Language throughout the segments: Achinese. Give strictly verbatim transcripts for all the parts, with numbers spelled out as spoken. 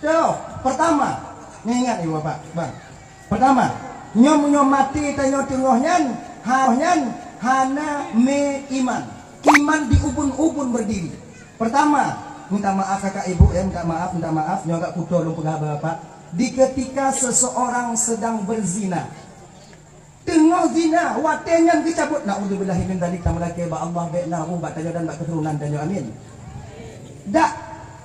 Toh, pertama, ingat ibu bapak, bang. Pertama, nyoe meunyoe maté tanyoe teungoh nyan, ha nyan hana meuiman. Iman di ubun-ubun berdiri. Pertama, minta maaf kakak ibu ya, minta maaf, minta maaf, nyoe agak kuto lôn peugah bapak. Di ketika seseorang sedang berzina, teungoh zina, watée nyan geucabot, naudzubillahi min dzalik, tameulakée bak Allah, bék na roh bak tanyoe dan bak keuturonan tanyoe, amin. Dak,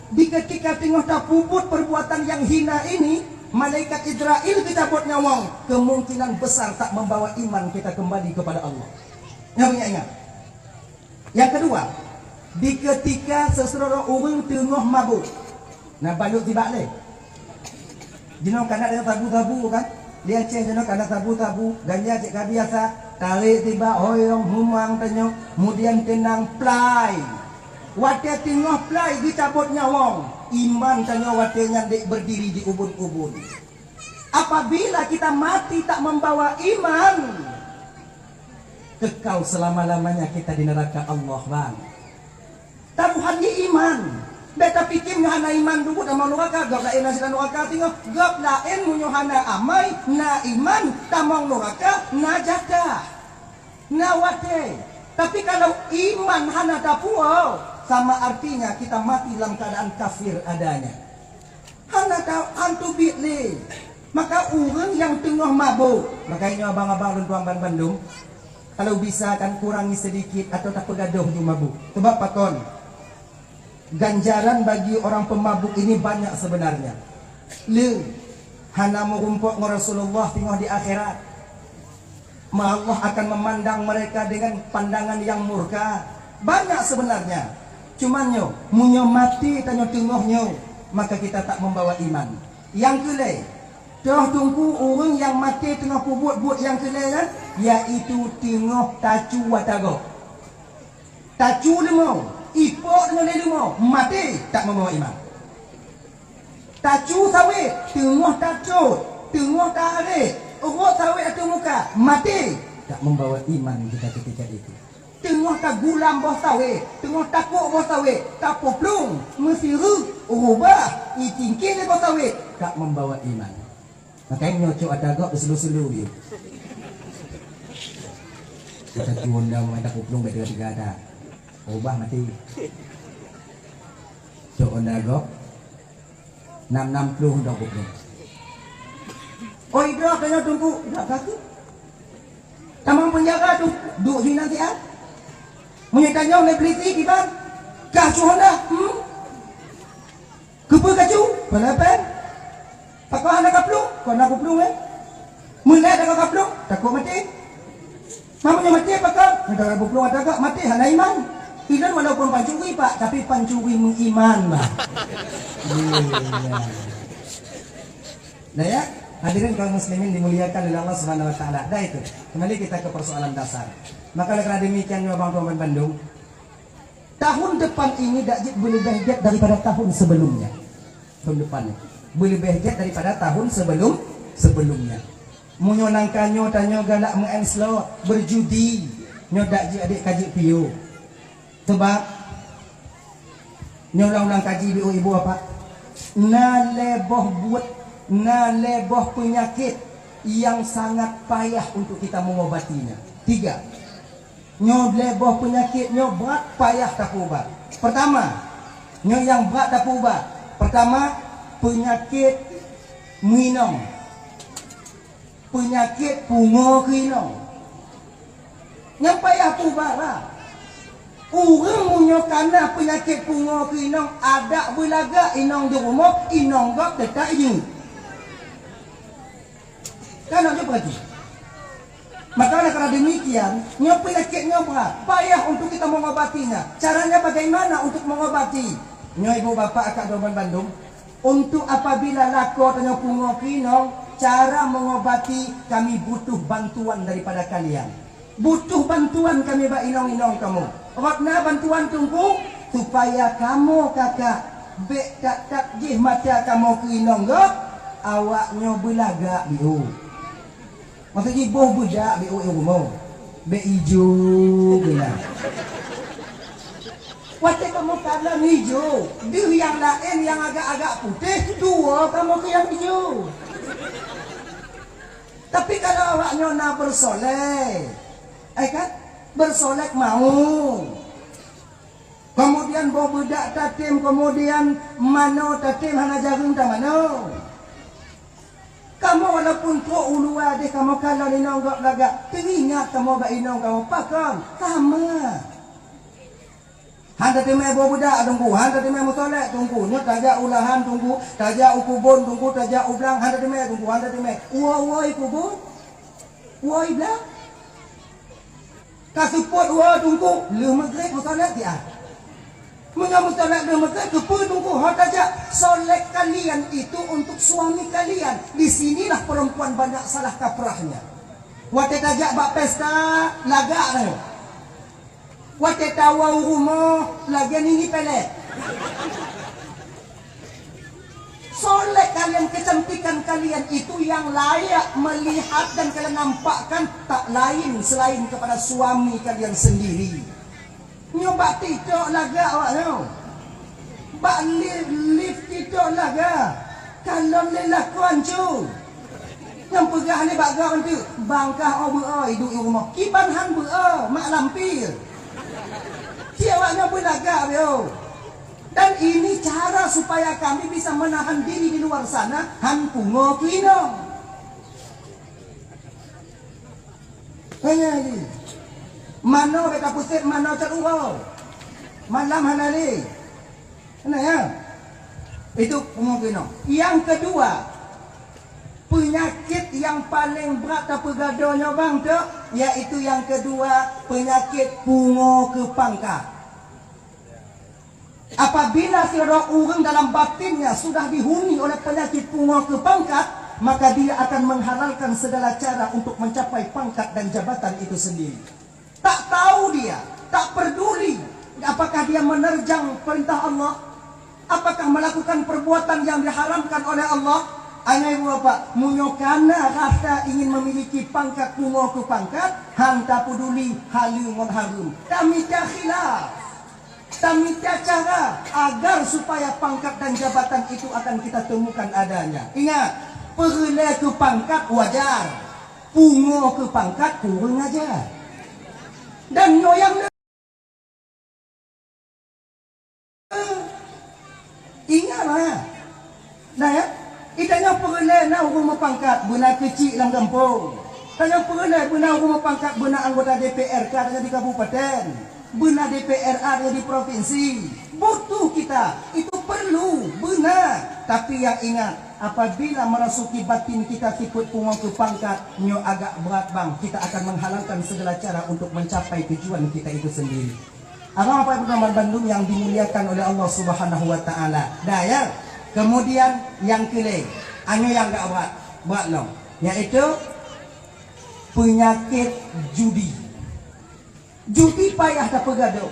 di ketika teungoh tapeubuet perbuatan yang hina ini, malaikat Israel geucabot nyawöng, kemungkinan besar tak membawa iman kita kembali kepada Allah. Nyoe ingat-ingat. Nyang keudua, di ketika seuseureuroe ureuëng teungoh mabök, na balut tibak lé. Jinoe kana deungon sabu-sabu kan? Di Aceh jinoe kana sabu-sabu, ganja cit ka biasa, tarek tibak hoyong humang tanyoe, kemudian teunang plai. Watée teungoh plai geucabot nyawöng, iman tanyoe watée nyan dek berdiri di ubun-ubun. Apabila kita mati tak membawa iman, kekal selama-lamanya kita di neraka Allah, bang. Taruhan di iman. Bék tapiké nyoe hana iman dulu tamong nuraka, gob laén na sila nuraka teungoh. Gob laén meunyoe hana amai, na iman, tamong nuraka, na jatah. Na watée. Tapi kalau iman hana tapuo, sama artinya kita mati dalam keadaan kafir adanya. Hana ta-, han teubiet lé. Maka ureuëng nyang teungoh mabök, makajih nyoe abang-abang lôn tuan ban bandum, kalau bisa kan kurangi sedikit atau tapeugadôh ju mabök. Sebab pakon? Ganjaran bagi orang pemabuk ini banyak sebenarnya. Le, hana meurumpok ngon Rasulullah teungoh di akhirat. Ma Allah akan memandang mereka dengan pandangan yang murka. Banyak sebenarnya. Cuman nyoe, meunyoe maté tanyoe teungoh nyoe, maka kita tak membawa iman. Nyang keulhèe, toh teungku ureuëng nyang maté teungoh peubuet buet nyang keulhèe nyan, yaitu teungoh tacu ata gob. Tacu leumô, ipok deungon lé leumô, maté tak membawa iman. Tacu sawét, teungoh tacot, teungoh tarek, rhot sawét ateueh muka, maté, tak membawa iman kita ketika itu. Teungoh tagulam boh sawét, teungoh takok boh sawét, tapeuplong, meusireuk, rubah, icingkée lé boh sawét, tak membawa iman. Makajih nyoe cok ata gob beuselu-selu yue. Kita tuôn dah mai tapeuplong bak tiga-tiga ata. Rubah maté. Cok ata gob. Nam nam ploh dok buku. Oi, droe keunoe teungku, dak kaki. Tamong penjara tu, duek di nanti ah. Meunyoe tanyong lé polisi kiban, kah cuhon dah. Hmm? Keupeue kacu? Peulapen. Pakon hana kaplueng? Kon hana kuplueng eh. Meunan dak kaplueng, takot maté. Mamu nyang maté pakon? Hana kaplueng ata gob, maté hana iman. Ilôn walaupun pancuri pak, tapi pancuri meuiman bah. Iya. Nah ya, hadirin kaum muslimin dimuliakan oleh Allah Subhanahu wa taala. Dah itu. Kembali kita ke persoalan dasar. Maka oleh karena demikian nyoe bang tuan bandum, tahun depan ini dak jeuet beuleubeh gét daripada tahun sebelumnya. Tahun depan ni beuleubeh gét daripada tahun sebelum sebelumnya. Meunyoe nangka nyoe tanyoe galak meu'en slot, berjudi, nyoe dak jeuet adék ka jeuet piôh. Sebab nyoe ulang-ulang kaji di ibu bapak. Na lhèe boh buet, na lhèe boh peunyakét nyang sangat payah untuk kita mengobatinya. Tiga. Nyoe lhèe boh peunyakét nyoe brat payah tapeuubat. Pertama, nyoe nyang brat tapeuubat. Pertama, peunyakét meuinong. Peunyakét pungo keu inong. Nyang payah peuubat lah. Ureuëng meunyoe kana peunyakét pungo keu inong, adak beulagak inong di rumoh, inong gob teutap jeuet. Kana jeuet berarti. Maka oleh karena demikian, nyoe peunyakét nyoe brat, payah untuk kita mengobatinya. Caranya bagaimana untuk mengobati? Nyoe ibu bapak akak doman bandum, untuk apabila lakoe tanyoe pungo keu inong, cara mengobati kami butuh bantuan daripada kalian. Butuh bantuan kami bak inong-inong kamoe. Rot na bantuan teungku, supaya kamoe kakak bék that-that jih mata kamoe keu inong gob, awak nyoe beulagak biôh. Maksud jih boh beudak bék u rumoh. Bék ijo keunan. Watèe kamoe kalon ijo, deuh nyang laén nyang agak-agak putéh, tuwoe kamoe keu nyang ijo. Tapi kalau awak nyoe na beusolék, eh kan? Beusolék mau. Kemudian boh beudak tatém, kemudian manoe tatém, hana jareueng tamanoe. Kamoe walaupun trok u luwa deh kamoe kalon inong gob lagak, teuingat kamoe bak inong kamoe pakon, sama. Han tateumé boh beudak Teungku, han tateumé meusolék Teungku, nyoe tajak u lahan Teungku, tajak u keubon Teungku, tajak u blang, han tateumé Teungku, han tateumé. Woe-woe i keubon, woe i blang. Ka seupôt woe Teungku, lheueh Maghrib meusolék siat. Meunyoe meusolék lheueh Maghrib, keupeue Teungku? Ho tajak, solék kalian itu untuk suami kalian. Di sinilah perempuan banyak salah kaprahnya. Watèe tajak bak pesta, lagak nyoe. Watèe tawoe u rumoh, lagèe nini pelet. Solék kalian, kecantikan kalian itu yang layak melihat dan kalian nampakkan, tak lain selain kepada suami kalian sendiri. Nyoe bak TikTok lagak awak nyoe. Bak live, live TikTok lagak. Kalon lé lakoe hanco. Nyang peugah lé bak gob tu, bang kah oh beu-o iduek i rumoh. Kiban han beu-o, mak lampir. Ci awak nyoe beulagak beu. Dan ini cara supaya kami bisa menahan diri di luar sana, han pungo keu inong. Hanya ini. Manoe bèk tapeuset, manoe cot uroe. Malam hana lé. Nah, ya. Itu pungo keu inong. Yang kedua, penyakit yang paling brat tapeugah droe nyoe bang tu, yaitu yang kedua, penyakit pungo keu pangkat. Apabila sidroe ureueng dalam batinnya sudah dihuni oleh penyakit pungo keu pangkat, maka dia akan menghalalkan segala cara untuk mencapai pangkat dan jabatan itu sendiri. Tak tahu dia, tak peduli apakah dia menerjang perintah Allah, apakah melakukan perbuatan yang diharamkan oleh Allah. Angai Bapak, meunyoe kana rasa ingin memiliki pangkat, pungo keu pangkat, han tapeduli haleue ngon hareuem. Tamita khilaf. Tamita cara agar supaya pangkat dan jabatan itu akan kita temukan adanya. Ingat, peureulèe keu pangkat wajar, pungo keu pangkat kureueng ajar. Dan nyoe nyang le-, ingat, ha. Nah, ya, i tanyoe peureulèe na ureueng meupangkat, beuna keuchik lam gampông. Tanyoe peureulèe beuna ureueng meupangkat, beuna anggota D P R K tanyoe di kabupaten, beuna D P R A tanyoe di provinsi. Butuh kita, itu perlu, beuna. Tapi yang ingat, apabila merasuki batin kita sifeuet pungo keu pangkat, nyoe agak brat bang, kita akan menghalalkan segala cara untuk mencapai tujuan kita itu sendiri. Abang Bapak Ibu teman bandum yang dimuliakan oleh Allah Subhanahu wa Taala. Dah ya. Kemudian yang kelé, anyoe nyang agak brat, brat lom, yaitu penyakit judi. Judi payah tapeugah droe.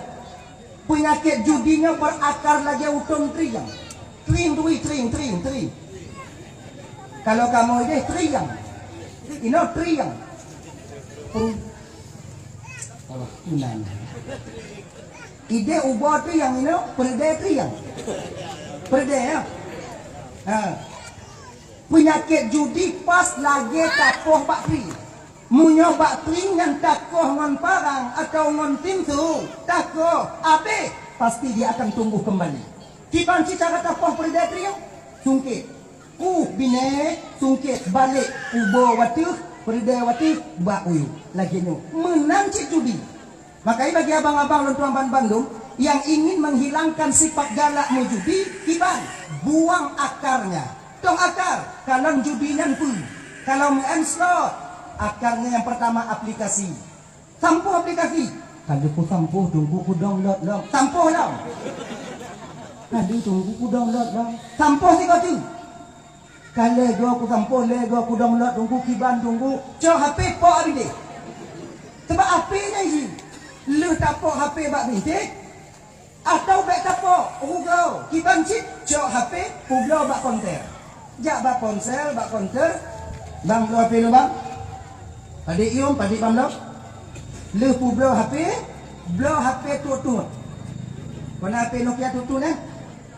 Penyakit judi nyoe berakar lagèe utom triang. Tring dui tring tring tring. Kalau kamoe ideh triang. Inoe triang. Tring. Salah tunan. Ideh ubo triang, inoe peureudèe triang. Peureudèe, ya. Ha. Penyakit judi pas lagèe takoh bak tring. Meunyoe bak tring nyan takoh ngon parang atawa ngon pintoe, takoh, abéh, pasti dia akan tumbuh kembali. Kiban cit cara tapoh peureudèe tring? Sungkét. Kuh binéh, sungkét, balek, ubo u ateueh, peureudèe u ateueh, bak u yup. Lagèe nyoe. Meunan cit judi. Makajih bagi abang-abang lôn tuan ban bandum nyang ingin menghilangkan sifat galak meujudi, kiban, buang akarnya. Tong akar, kalon judi nyan peue? Kalau meu'en slot, akarnya yang pertama aplikasi. Sampôh aplikasi. Ka lheueh kusampôh, Teungku, kudownload lom. Sampôh lom. Ka lheueh, Teungku, kudownload lom. Sampôh sigoe teuk. Ka lheueh goe kusampôh, lheueh goe kudownload, Teungku, kiban, Teungku. Cok H P pok abéh deh. Sabab H P nyan jih. Lheueh tapok H P bak bintéh, Atawa bèk tapok, rugoe, kiban cit, cok H P, peubloe bak konter. Jak bak ponsel, bak konter, "Bang, bloe H P lôn, Bang." Padit yum, padit bang bloe. Lheueh peubloe H P, bloe H P tuet-tuet. Mana H P Nokia tutu nyan?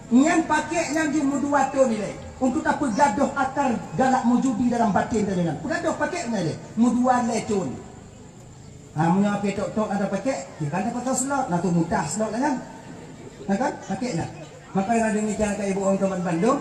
Nyan pakek nyan jih meudua thon ilée. Untuk tapeugadôh akar galak meujudi dalam batin tanyoe nyan. Peugadôh pakek nyan ilée. Meudua lhée thon. Ha, meunyoe H P tok-tok ada pakek, ya kan dapat slot, na tu mutah slot lah kan? Na kan? Pakek nyan. Maka dengan demikian, Ibu Om Teman Bandung,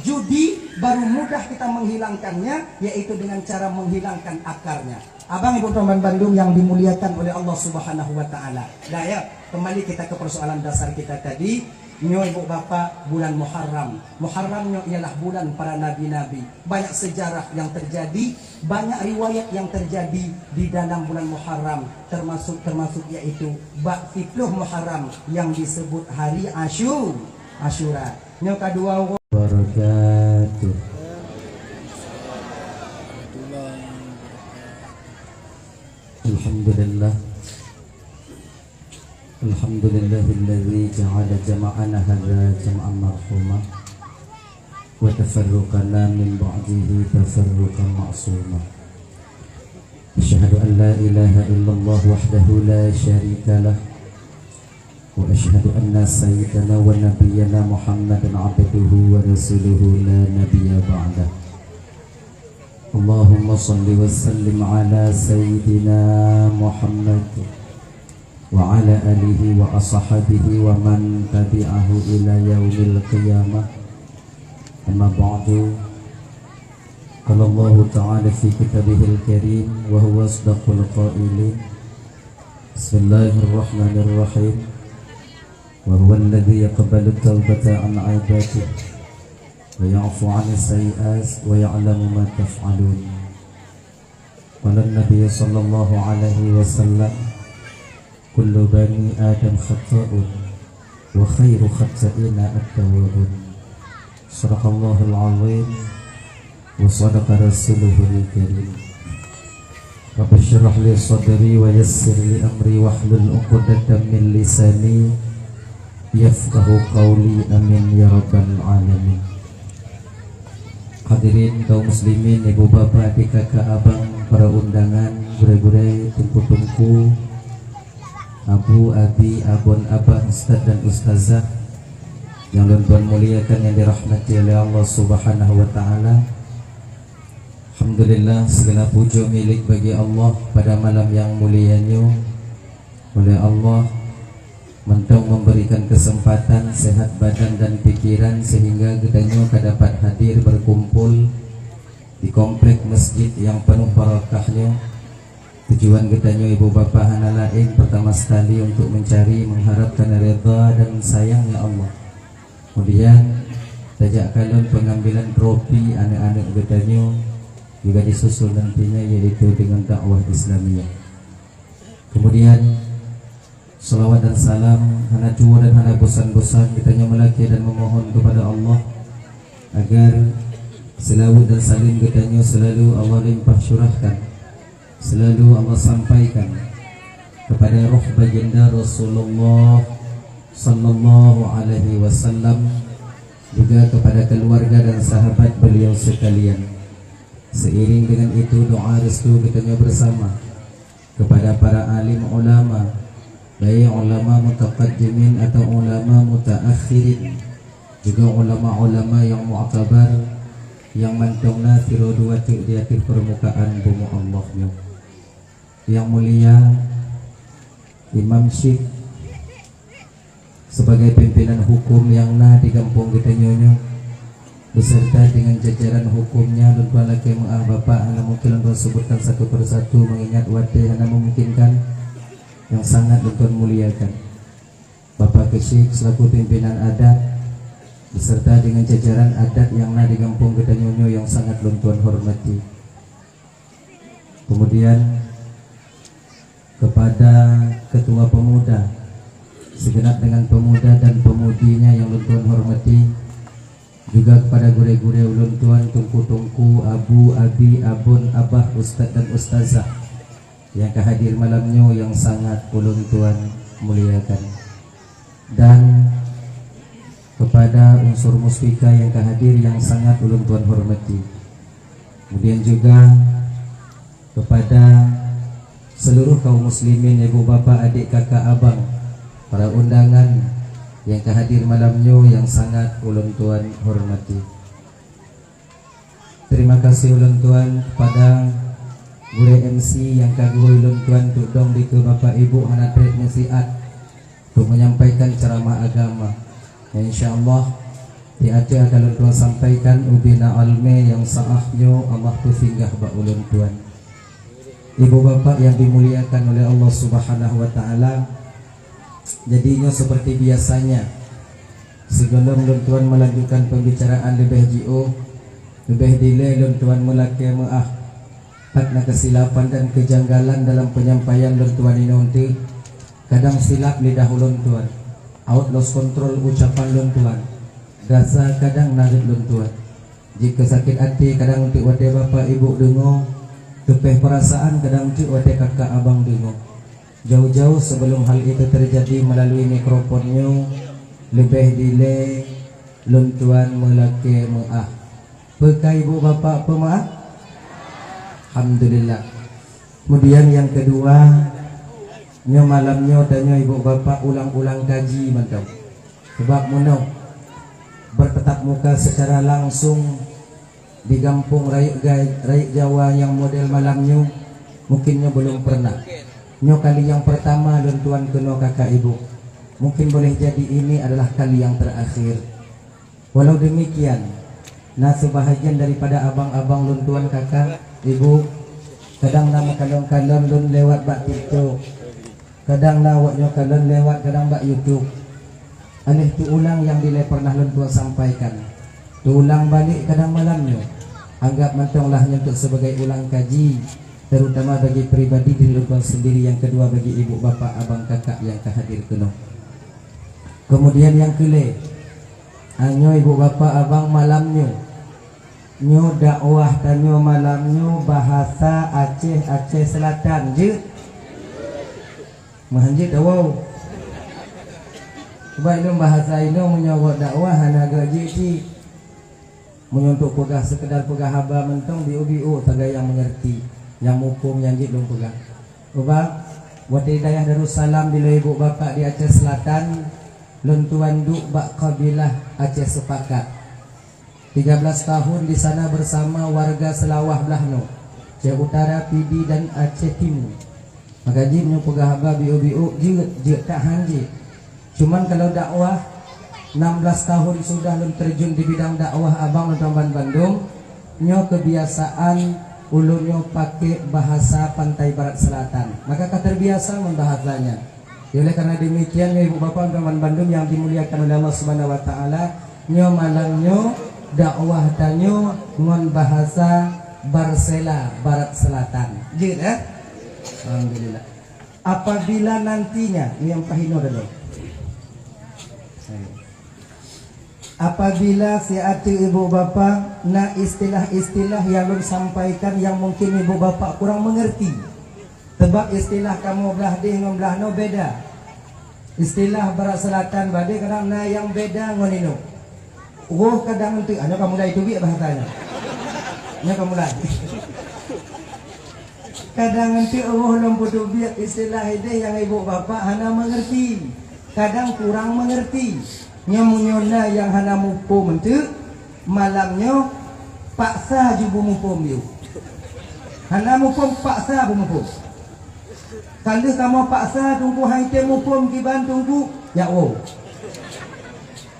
judi baru mudah kita menghilangkannya, yaitu dengan cara menghilangkan akarnya. Abang Ibu Teman Bandung yang dimuliakan oleh Allah Subhanahu wa Ta'ala. Dah ya, kembali kita ke persoalan dasar kita tadi. Nyoe Ibu Bapak, bulan Muharram. Muharram nyoe ialah bulan para nabi-nabi. Banyak sejarah yang terjadi, banyak riwayat yang terjadi di dalam bulan Muharram, termasuk, termasuk yaitu bak siploh Muharram yang disebut hari Asyu-, Asyura. Nyoe kadua uroe. Wabarakatuh. Alhamdulillah. Alhamdulillahilladzi ja'ala jama'ana hadza jam'an marhuma, wa tafarruqana min ba'dihi tafarruqan ma'suma. Asyhadu an la ilaha illallah wahdahu la syarika lah, wa asyhadu anna sayyidana wa nabiyyana Muhammadan abduhu wa rasuluhu la nabiyya ba'dah. Allahumma salli wa sallim ala sayyidina Muhammad wa ala alihi wa ashabihi wa man tabi'ahu ila yaumil qiyamah. Amma ba'du. Qala Allahu ta'ala fi kitabihil karim wa huwa asdaqul qailin. Bismillahirrahmanirrahim. Wa huwa alladzi yaqbalu taubata an ibadihi wa ya'fu 'an sayyi'at wa ya'lamu ma taf'alun. Qala Nabi sallallahu alaihi wasallam, "Kullu bani Adam khata'un, wa khairu khata'ina at-tawwabun." Sadaqallahul azim, wa sadaqa rasuluhul karim. Rabbi syrah li sadri wa yassir li amri wahlul 'uqdatam min lisani yafqahu qawli. Amin ya rabbal alamin. Hadirin kaum muslimin, ibu bapak, adik kakak abang, para undangan, gurée-gurée, teungku-teungku, abu, abi, abon, abah, ustaz dan ustazah yang lôn tuan muliakan, yang dirahmati oleh Allah Subhanahu wa taala. Alhamdulillah, segala puja milik bagi Allah pada malam yang mulia nyoe. Oleh Allah mantong memberikan kesempatan sehat badan dan pikiran sehingga geutanyoe ka dapat hadir berkumpul di komplek masjid yang penuh barakah nyoe. Tujuan geutanyoe ibu bapak hana laén, pertama sekali untuk mencari, mengharapkan redha dan sayangnya Allah. Kemudian, tajak kalon pengambilan trofi aneuk-aneuk geutanyoe juga disusul nantinya, yaitu dengan dakwah Islamiyah. Kemudian, salawat dan salam hana tuwoe dan hana bosan-bosan geutanyoe meulakée dan memohon kepada Allah agar selawat dan salim geutanyoe selalu Allah limpah curahkan, selalu Allah sampaikan kepada roh baginda Rasulullah sallallahu alaihi wasallam, juga kepada keluarga dan sahabat beliau sekalian. Seiring dengan itu, doa restu geutanyoe bersama kepada para alim ulama, baik ulama mutaqaddimin atau ulama mutaakhirin, juga ulama-ulama yang mu'tabar, yang mantong na sidroe dua teuk di ateueh permukaan bumoe Allah nyoe. Yang mulia Imam Syik, sebagai pimpinan hukum nyang na di gampông geutanyoe nyoe, beserta dengan jajaran hukumnya, lôn tuan lakée meu'ah Bapak, hana mungkin lôn tuan sebutkan satu per satu, mengingat watée hana memungkinkan, yang sangat lôn tuan muliakan. Bapak Keuchik selaku pimpinan adat, beserta dengan jajaran adat nyang na di gampông geutanyoe nyoe, yang sangat lôn tuan hormati. Kemudian, kepada ketua pemuda, segenap dengan pemuda dan pemudinya yang lôn tuan hormati, juga kepada gurée-gurée ulôn tuan, teungku-teungku, abu, abi, abon, abah, ustaz dan ustazah yang ka hadir malam nyoe yang sangat ulôn tuan muliakan. Dan kepada unsur muspika yang ka hadir yang sangat ulôn tuan hormati. Kemudian juga kepada seluruh kaum muslimin, ibu, bapak, adik, kakak, abang, para undangan, nyang ka hadir malam nyoe nyang sangat ulôn tuan hormati. Terima kasih ulôn tuan kepada gurée M C nyang ka geuhôi ulôn tuan duek dong dikeue Bapak Ibu hana treb neusiat untuk menyampaikan ceramah agama. Insya Allah, di ateueh akan ulôn tuan sampaikan ubena almé nyang sa'ah nyoe Allah peusinggah bak ulôn tuan. Ibu bapak yang dimuliakan oleh Allah Subhanahu wa Ta'ala, jadi nyoe seperti biasanya, sigohlom lôn tuan melanjutkan pembicaraan leubeh jiôh, leubeh dilée lôn tuan meulakée meuáh. Pat na keusilapan dan keujanggalan dalam penyampaian lôn tuan inoe teuk, kadang silap lidah ulôn tuan, awot lost control ucapan lôn tuan, rasa kadang na rot lôn tuan. Jikeusakét até kadang teuk watée bapak ibu deungoe, teupeh peurasaan kadang teuk watée kakak abang deungoe. Jauh-jauh sebelum hal itu terjadi melalui mikrofon nyoe, leubeh dilée lôn tuan meulakée meuáh. Peu ka ibu bapak peumeuáh? Alhamdulillah. Kemudian yang kedua, nyoe malam nyoe tanyoe ibu bapak ulang-ulang kaji mantong. Sebab meunoe bertatap muka secara langsung di gampông rayeuk gai-, rayeuk Jawa nyang model malam nyoe, mungkin nyoe belum pernah. Nyoe kali nyang pertama lôn tuan keunoe kakak ibu. Mungkin boleh jadi ini adalah kali yang terakhir. Walau demikian, na sebahagian daripada abang-abang lôn tuan kakak, ibu, kadang na meukalon-kalon lôn lewat bak TikTok. Kadang na awak nyoe kalon lewat kadang bak YouTube. Aléh teuulang nyang dilée pernah lôn tuan sampaikan. Teuulang balek kadang malam nyoe. Anggap mantong lah nyoe untuk sebagai ulang kaji, terutama bagi pribadi diri lôn tuan sendiri, yang kedua bagi ibu bapak abang kakak yang ka hadir keunoe. Kemudian yang keulhèe, nyoe ibu bapak abang malam nyoe, nyoe dakwah tanyoe malam nyoe bahasa Aceh, Aceh Selatan, jeuet? Meuhan jeuet, dawoe. Sebab ilôn bahasa inoe meunyoe buet dakwah hana geuh jeuet cit. Meunyoe untuk peugah, sekedar peugah haba mantong, biôh-biôh sagai nyang meungerti, nyang muphom nyang jeuet lôn peugah. Ubak, watée di dayah Darussalam dilée ibu bapak di Aceh Selatan, lôn tuan duek bak kabilah Aceh Sepakat. Tiga belas tahun di sana bersama warga Seulawah blah noe, Aceh Utara, Pidie dan Aceh Timu. Maka jih meunyoe peugah haba biôh-biôh jeuet, jeuet that han jeuet. Cuman kalau dakwah, enam belas tahun sudah lôn terjun di bidang dakwah abang lôn tuan bandum, nyoe kebiasaan ulôn nyoe pakai bahasa Pantai Barat Selatan. Maka ka terbiasa ngon bahasa nyan. Oleh karena demikian, ibu bapak lôn tuan bandum yang dimuliakan oleh Allah Subhanahu wa Taala, nyoe malam nyoe dakwah tanyoe ngon bahasa Barsela Barat Selatan. Jeuet, eh? Alhamdulillah. Apabila nantinya, ini yang pahino dulu. Apabila siat ibu bapa na istilah-istilah yang lôn sampaikan yang mungkin ibu bapa kurang mengerti. Sebab istilah kamoe blah deh ngon blah noe beda. Istilah Barat Selatan bade kadang na yang beda ngon inoe. Roh kadang enteuk, ah, nyoe ka mulai teubiet bahasa nyoe. Nyoe ka mulai. Kadang enteuk roh lom peuteubiet istilah ideh nyang ibu bapak hana mengerti. Kadang kurang mengerti. Nyoe meunyoe na nyang hana muphom enteuk, malam nyoe paksa ju beumuphom yue. Hana muphom, paksa beumuphom. Ka lheueh kamoe paksa Teungku han item muphom kiban Teungku, jak woe.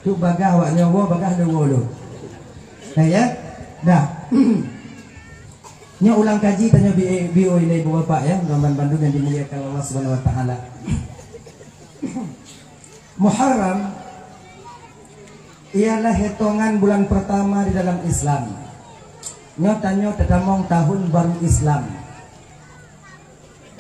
Cuk bagah awak nyoe woe, bagah lé woe lôn. Nah, ya? Dah. Nyoe ulang kaji tanyoe bi-, biôh ilée ibu bapak, ya, teman bandum yang dimuliakan Allah Subhanahu wa Taala. Muharram ialah hitungan bulan pertama di dalam Islam. Nyoe tanyoe teutamong tahun baru Islam.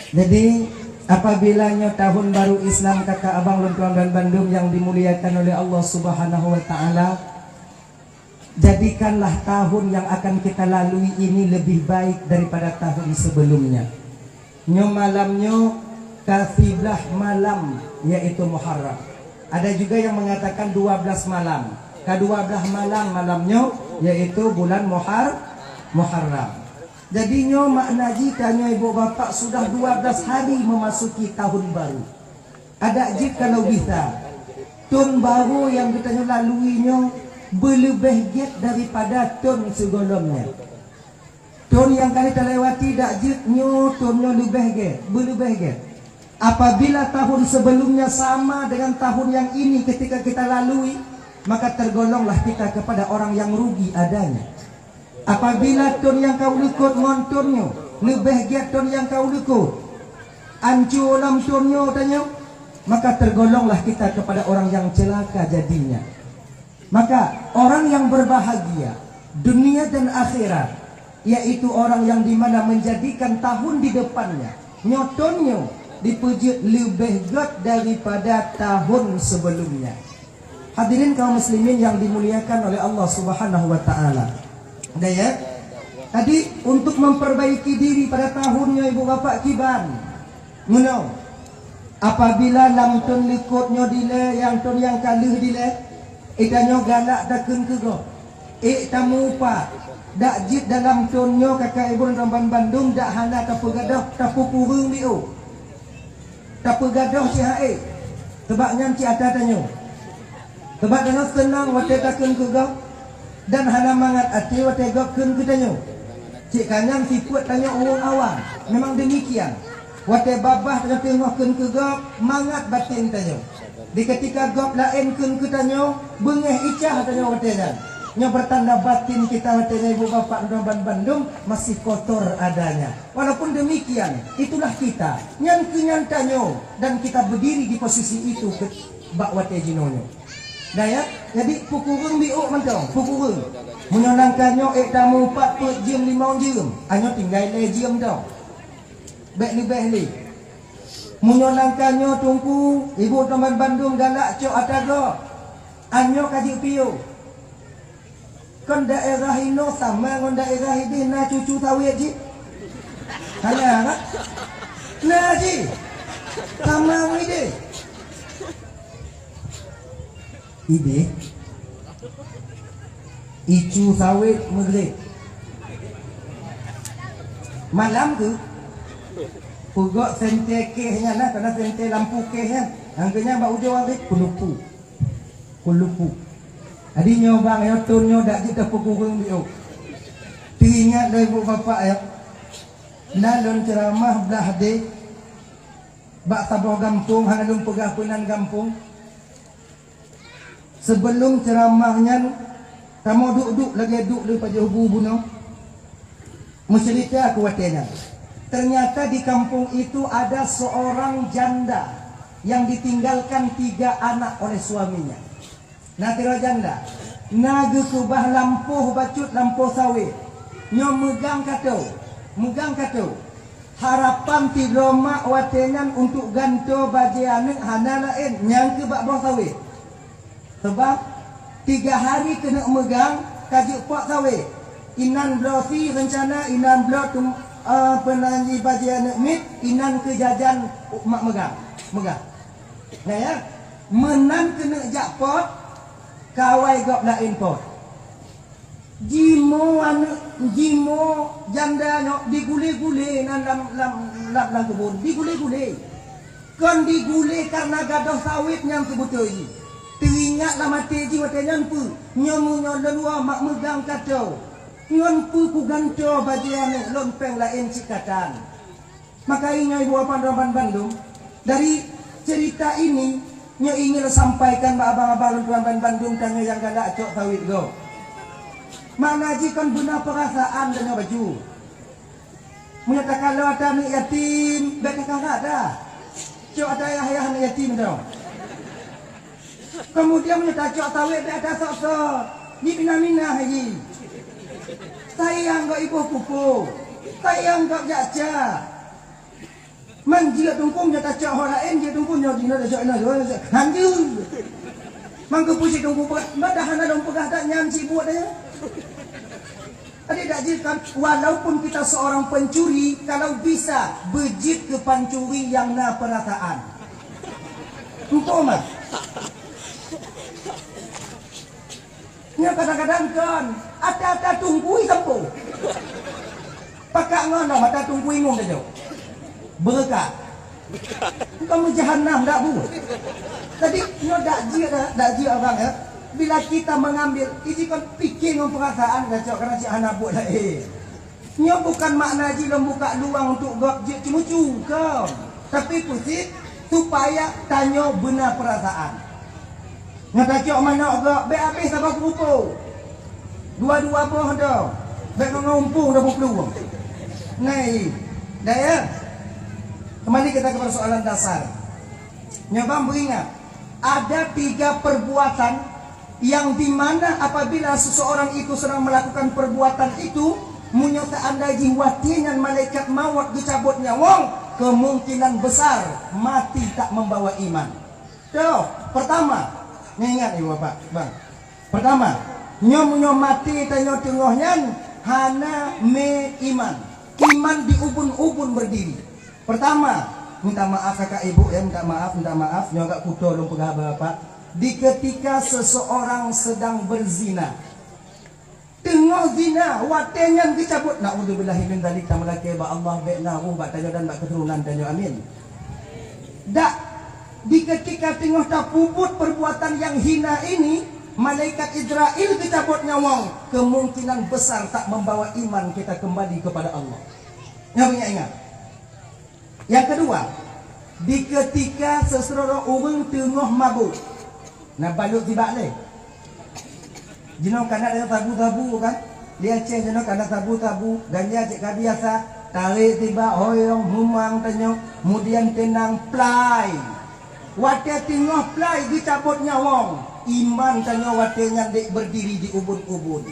Jadi, apabila nyoe tahun baru Islam, kakak abang lôn tuan dan bandum yang dimuliakan oleh Allah Subhanahu wa Taala, jadikanlah tahun yang akan kita lalui ini lebih baik daripada tahun sebelumnya. Nyoe malam nyoe ka siblaih malam, yaitu Muharram. Ada juga yang mengatakan dua belas malam. Ka dua belas malam malam nyoe, yaitu bulan Muhar-, Muharram. Jadi nyoe makna jih tanyoe ibu bapak sudah dua belas hari memasuki tahun baru. Adak jih kalau bisa, Thon barô nyang geutanyoe lalui nyoe beuleubeh gét daripada thon sigohlom nyan. Thon nyang ka lheueh talewati dak jeuet nyoe, thon nyoe leubeh gét, beuleubeh gét. Apabila tahun sebelumnya sama dengan tahun yang ini ketika kita lalui, maka tergolonglah kita kepada orang yang rugi adanya. Apabila thon nyang ka uleukot ngon thon nyoe leubeh gét thon nyang ka uleukot, ancô lam thon nyoe tanyoe, maka tergolonglah kita kepada orang yang celaka jadinya. Maka orang yang berbahagia dunia dan akhirat, yaitu orang yang dimana menjadikan tahun di depannya, nyoe thon nyoe, dipeujeuet leubeh gét daripada tahun sebelumnya. Hadirin kaum muslimin yang dimuliakan oleh Allah Subhanahu wa Ta'ala. Dah ya? Tadi, untuk memperbaiki diri pada tahun nyoe, ibu bapak, kiban. Meunoe, apabila lam thon likot nyoe dilée, nyang thon nyang ka lheueh dilée, geutanyoe galak takheun keu gob. Ék tamupat, dak jeuet dalam thon nyoe, kakak ibu dan bandum, dak hana tapeugadôh, tapeukureueng biôh. Tapeugadôh cit han ék, sabab nyan cit atra tanyoe. Sabab tanyoe seunang watée takheun keu gob, dan hana mangat até watée gob kheun keu tanyoe. Cit ka nyan sifeuet tanyoe ureuëng awam. Memang demikian. Watée babah tanyoe teungoh kheun keu gob, mangat batin tanyoe. Di ketika gob laén kheun keu tanyoe, beungéh icah tanyoe watée nyan. Nyoe pertanda batin kita watée nyan, ibu bapak dan bandum, masih kotor adanya. Walaupun demikian, itulah kita. Nyan keuh nyan tanyoe, dan kita berdiri di posisi itu ke, bak watée jinoe nyoe. Dah ya? Jadi, peukureueng biôh mantong, peukureueng. Meunyoe nangka nyoe ék tamupat peuet jeuem limong jeuem, anyoe tinggai lhée jeuem dong. Bék leubeh lé. Meunyoe nangka nyoe teungku, ibu teman bandum galak cok atra gob, anyoe ka jeuet piôh. Kon daerah inoe sama ngon daerah ideh na cucu sawét jih? Hana, kan? Na jih. Sama ngon ideh. Ideh. Icu sawét meugrét. Malam tu, peugot sente keh nyan lah, kana sente lampu keh nyan. Nyang keu nyan bak ujong hari, peulupu. Peulupu. Jadi nyoe bang, nyoe thon nyoe dak jeuet tapeukureueng biôh. Teuingat lé ibu bapak ya. Na lôn ceuramah blah deh bak saboh gampông, hana lôn peugah peunan gampông. Seubeulom ceuramah nyan, kamoe duek-duek lagée duek lé pajoh bu bunoe. Meuceurita keu watée nyan, ternyata di kampung itu ada seorang janda yang ditinggalkan tiga anak oleh suaminya. Na sidroe janda, na geukeubah lampôh bacut lampôh sawét. Nyoe meugang ka toe, meugang ka toe. Harapan sidroe mak watée nyan untuk gantoe bajée aneuëk hana laén, nyang keuh bak boh sawét. Sabab tiga hari keuneuk meugang ka jeuet pot sawét. Inan bloe sie reuncana, inan bloe tum-, eh, peunan jih bajée aneuëk miet, inan keu jajan mak meugang. Meugang. Nah ya, meunan keuneuk jak pot, ka awai gob laén pot. Jimoe aneuëk, jimoe janda nyoe digulé-gulé nan lam, lam, lam, lam keubon, digulé-gulé. Kon digulé kareuna gadôh sawét nyang seubeutôi jih. Teuingat lam até jih watée nyan peue, nyoe meunyoe lôn woe mak meugang ka toe, ngon peue kugantoe bajée aneuëk lôn péng laén cit ka tan. Maka ingat ibu bapak dan bandum, dari cerita ini, nyoe ingin sampaikan bak abang-abang lôn tuan bandum tanyoe nyang galak cok sawét gob. Makna jih kon beuna peurasaan tanyoe bacut. Meunyoe takalon atra aneuëk yatim, bék takarak dah. Cok atra ayah-ayah aneuëk yatim tu. Keumudian meunyoe tacok sawét bék atra sok-sok, jipinah-minah lagi. Sayang gob iboh pupo, sayang gob jak-jak. Man jeuet teungku nyoe tacok ho laén, jeuet teungku nyoe jinoe tacok inoe, jinoe tacok hanjeuet. Man keupeue cit teungku peugah, padahai hana lôn peugah that nyan cit buet nyan. Jadi dak jeuet kan, walaupun kita seorang pencuri, kalau bisa beujeuet keu pancuri nyang na peurasaan. Engko mah. Nyoe kadang-kadang kon, ata-ata tunggui sampôh. Pakak ngon lom ata tunggui ngum tajok. Beureukat. Kamu jahanam dak bu. Jadi nyoe dak jeuet dak, dak jeuet abang ya. Bila kita mengambil, iji kon pikir ngon perasaan dah cok karena cik hana buat lain. Nyoe bukan makna jih lom buka luang untuk gob jeuet ceumucu, kon. Tapi peusit supaya tanyoe beuna perasaan. Nyoe tacok manok gob, bèk habéh saboh keupuk. Dua-dua boh dah. Bèk ngon umpung dah buklu. Nah, dah ya. Kembali kita ke persoalan dasar. Nyoe bang beringat, ada tiga perbuatan yang di mana apabila seseorang itu sedang melakukan perbuatan itu, meunyoe seandai jih watèe nyan malaikat maut geucabot nyawöng, kemungkinan besar mati tak membawa iman. Toh, pertama, ingat ni Bapak, Bang. Pertama, nyoe meunyoe maté tanyoe teungoh nyan hana mé iman. Iman di ubun-ubun berdiri. Pertama, minta maaf kakak ibu ya, minta maaf, minta maaf, nyoe agak kuto lôn peugah Bapak. Di ketika seseorang sedang berzina, teungoh zina, watèe nyan geucabot, naudzubillahi min dzalik, tameulakèe bak Allah, bèk na roh bak tanyoe dan bak keuturonan tanyoe, amin. Dak, di ketika teungoh tapeubuet perbuatan yang hina ini, malaikat Israel geucabot nyawöng, kemungkinan besar tak membawa iman kita kembali kepada Allah. Nyoe ingat-ingat. Nyang keudua, di keutika seuseureuloh ureuëng teungoh mabök, na balot tibak lé. Jinoe kana deungon sabu-sabu kan? Di Aceh jinoe kana sabu-sabu, ganja cit ka biasa, tarek tibak hoyong, mumang tanyoe, kemudian teunang plai. Watée teungoh plai geucabot nyawöng, iman tanyoe watée nyan dek berdiri di ubun-ubun.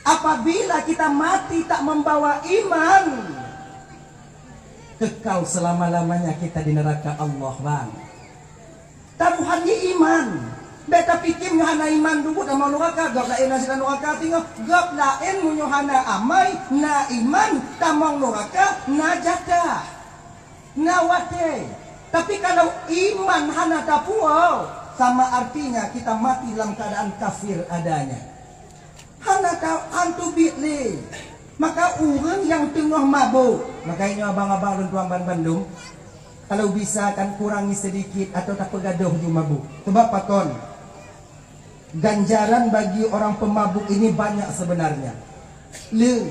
Apabila kita mati tak membawa iman, kekal selama-lamanya kita di neraka Allah, bang. Taruhan di iman. Beta pikir nyoe hana iman dubut tamong nuraka, gob laén na sidang nuraka teungoh. Gob laén meunyoe hana amai, na iman, tamong nuraka, na jatah. Na watée. Tapi kalau iman hana tapuwoe, sama artinya kita mati dalam keadaan kafir adanya. Hana ta-, han teubiet lé. Maka ureuëng nyang teungoh mabök, maka nyoe abang-abang lôn tuan ban bandum, kalau bisa kan kurangi sedikit atau tapeugadôh ju mabök. Sebab pakon? Ganjaran bagi orang pemabuk ini banyak sebenarnya. Le,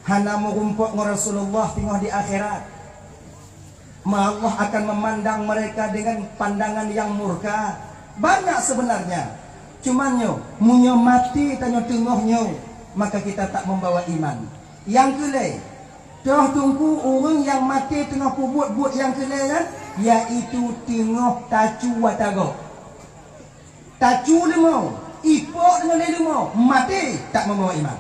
hana meurumpok ngon Rasulullah teungoh di akhirat. Ma Allah akan memandang mereka dengan pandangan yang murka. Banyak sebenarnya. Cuman nyoe, meunyoe maté tanyoe teungoh nyoe, maka kita tak membawa iman. Nyang keulhèe, toh teungku ureuëng nyang maté teungoh peubuet buet nyang keulhèe nyan, yaitu teungoh tacu ata gob. Tacu leumô, ipok deungon lé leumô, maté tak membawa iman.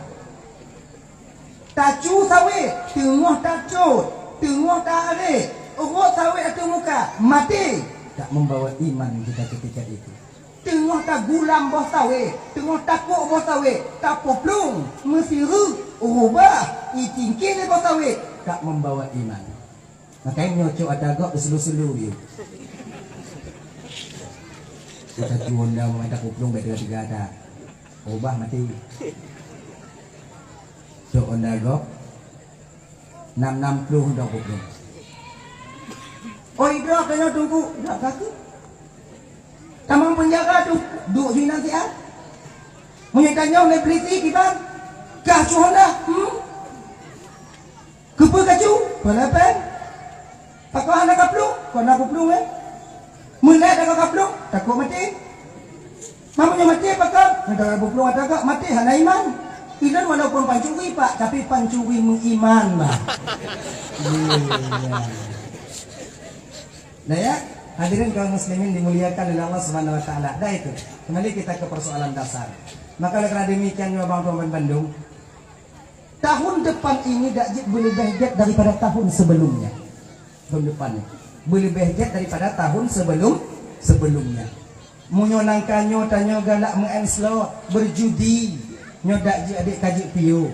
Tacu sawét, teungoh tacot, teungoh taarek, rhot sawét ateueh muka, maté tak membawa iman kita ketika itu. Teungoh tagulam boh sawét, teungoh takok boh sawét, tapoplueng, meusireuek, rubah, itingkih lé boh sawét, tak membawa iman. Makajih nyoe cok ata gob diselu-selu yue. Kita tuon dah mata kuplueng baik tiga-tiga ata. Ubah mati. Cok ata gob enam enam puluh dah kuplueng. Oi, dah kena tunggu, dah kaki. Tamong penjara tu, duk sinan siat. Meunyoe tanyong lé polisi kiban, kah cuhon dah, hmm? Keupeue kacu? Peuleupen. Pakon hana kaplueng? Kon na kuplueng, eh? Meunai takot kaplueng, takot maté. Meunyoe maté pakon? Hana kaplueng, takot maté, hana iman. Ilôn walaupun pancuri, Pak, tapi pancuri meuiman, bah. Iya. Nah ya, hadirin kaum muslimin dimuliakan oleh Allah Subhanahu wa taala. Dah itu. Kembali kita ke persoalan dasar. Maka oleh karena demikian, nyoe bang tuan bandum, tahun depan ini dak jeuet beuleubeh gét daripada tahun sebelumnya. Tahun depan ni beuleubeh gét daripada tahun sebelum sebelumnya. Meunyoe nangka nyoe tanyoe galak meu'en slot, berjudi, nyoe dak jeuet adék ka jeuet piôh.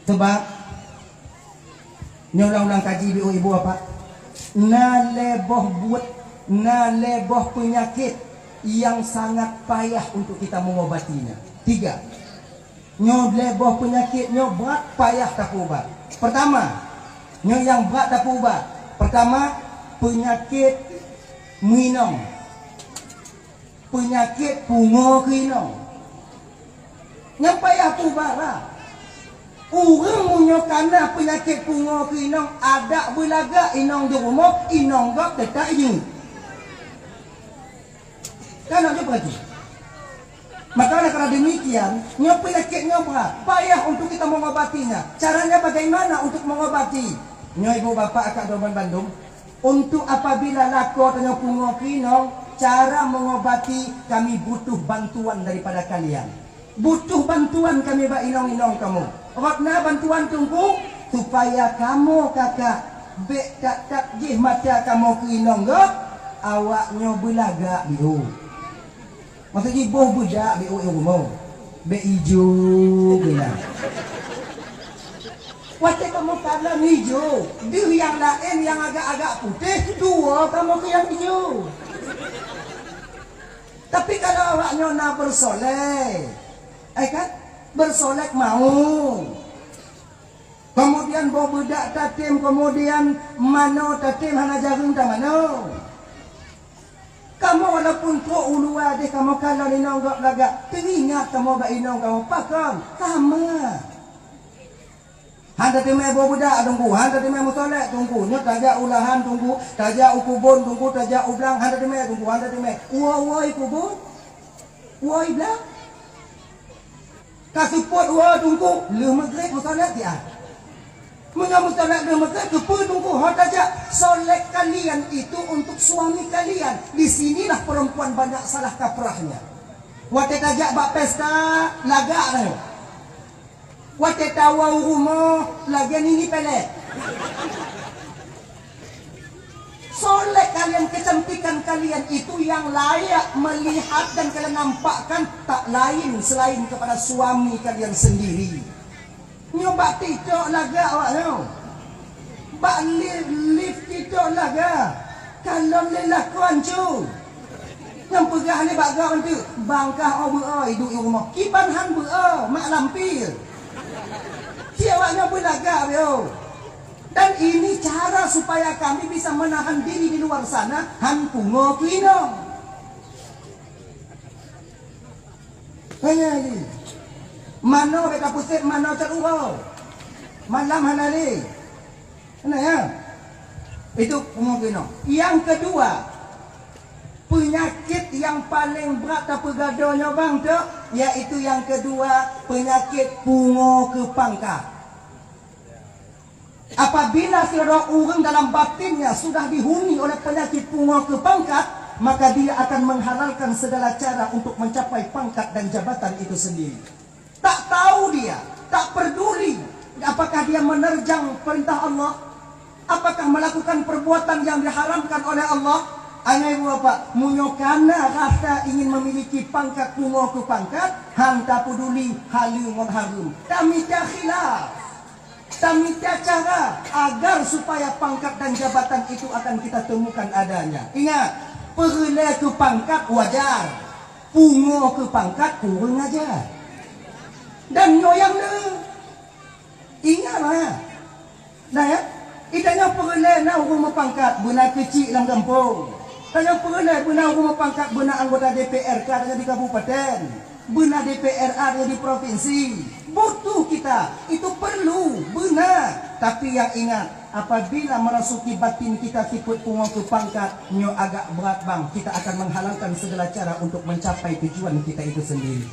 Sebab nyoe ulang-ulang kaji ibu-ibu apa? Na lhèe boh buet, na lhèe boh peunyakét nyang sangat payah untuk kita mengobatinya. Tiga. Nyoe lhèe boh peunyakét nyoe brat payah tapeuubat. Pertama, nyoe nyang brat tapeuubat. Pertama, Peunyakét meuinong, peunyakét pungo keu inong. Nyang payah peubara. Ureuëng meunyoe kana peunyakét pungo keu inong, adak beulagak inong di rumoh, inong gob teutap jeuet. Kana jeuet berarti. Maka oleh karena demikian, nyoe peunyakét nyoe brat, payah untuk kita mengobatinya. Caranya bagaimana untuk mengobati? Nyoe ibu bapak akak doman bandum, untuk apabila lakoe tanyoe pungo keu inong, cara mengobati kami butuh bantuan daripada kalian. Butuh bantuan kami bak inong-inong kamoe. Rot na bantuan Teungku, supaya kamoe kakak bék that-that jih mata kamoe keu inong gob, awak nyoe beulagak biôh. Maksud jih boh beudak bék uék rumoh. Bék ijo keunan. Watée kamoe kalon ijo, deuh nyang laén nyang agak-agak putéh, tuwoe kamoe keu nyang ijo. Tapi kalau awak nyoe na beusolék, eh kan? Beusolék mau. Kemudian boh beudak tatem, kemudian manoe tatem, hana jareueng tamanoe. Kamoe walaupun trok u luwa deh, kamoe kalon inong gob lagak, teuingat kamoe bak inong kamoe, pakon? Sama. Han tateumé boh beudak Teungku, han tateumé meusolék Teungku, nyoe tajak u lahan Teungku, tajak u kubon Teungku, tajak u blang, han tateumé Teungku, han tateumé. Woe-woe i kubon, woe i blang. Ka seupôt woe Teungku, lheueh meugreb meusolék siat. Meunyoe meusolék lheueh meugreb, keupeue Teungku ho tajak? Solék kalian itu untuk suami kalian. Di sinilah perempuan banyak salah kaprahnya. Watée tajak bak pesta, lagak nyoe. Watée tawoe u rumoh, lagée nini pelet. Solék kalian, kecantikan kalian itu yang layak melihat dan kalian nampakkan tak lain selain kepada suami kalian sendiri. Nyoe bak TikTok lagak awak nyoe. Bak live, live TikTok lagak. Kalon lé lakoe ancu. Nyang peugah lé bak gob antu, bangkah oh beu-o iduek i rumoh. Kiban han beu-o, mak lampir. Ci awak nyoe beulagak beu. Dan ini cara supaya kami bisa menahan diri di luar sana, han pungo keu inong. Hanya ini. Manoe beta pusat, manoe cat uroe. Malam hana lé. Nah ya. Itu pungo keu inong. Yang kedua, penyakit yang paling berat tapeugado nyoe bang tu, yaitu yang kedua, penyakit pungo keu pangkat. Apabila sidroe ureuëng dalam batinnya sudah dihuni oleh penyakit pungo keu pangkat, maka dia akan menghalalkan segala cara untuk mencapai pangkat dan jabatan itu sendiri. Tak tahu dia, tak peduli apakah dia menerjang perintah Allah, apakah melakukan perbuatan yang diharamkan oleh Allah. Angai bapak, meunyoe kana rasa ingin memiliki pangkat pungo keu pangkat, han tapeduli haleue ngon hareuem. Tamita khilaf. Tamita cara agar supaya pangkat dan jabatan itu akan kita temukan adanya. Ingat, peureulée keu pangkat wajar, pungo keu pangkat kureueng ajar. Dan nyoe nyang le. Ingat lah. Nah ya, itanyoe peureulée na ureuëng meupangkat beuna keuchik lam gampông. Tanyoe peureulée beuna ureuëng meupangkat beuna anggota D P R ka tanyoe di kabupaten. Beuna D P R A di provinsi. Butuh kita, itu perlu, beuna. Tapi yang ingat, apabila merasuki batin kita sifat pungo keu pangkat, nyoe agak berat bang, kita akan menghalalkan segala cara untuk mencapai tujuan kita itu sendiri.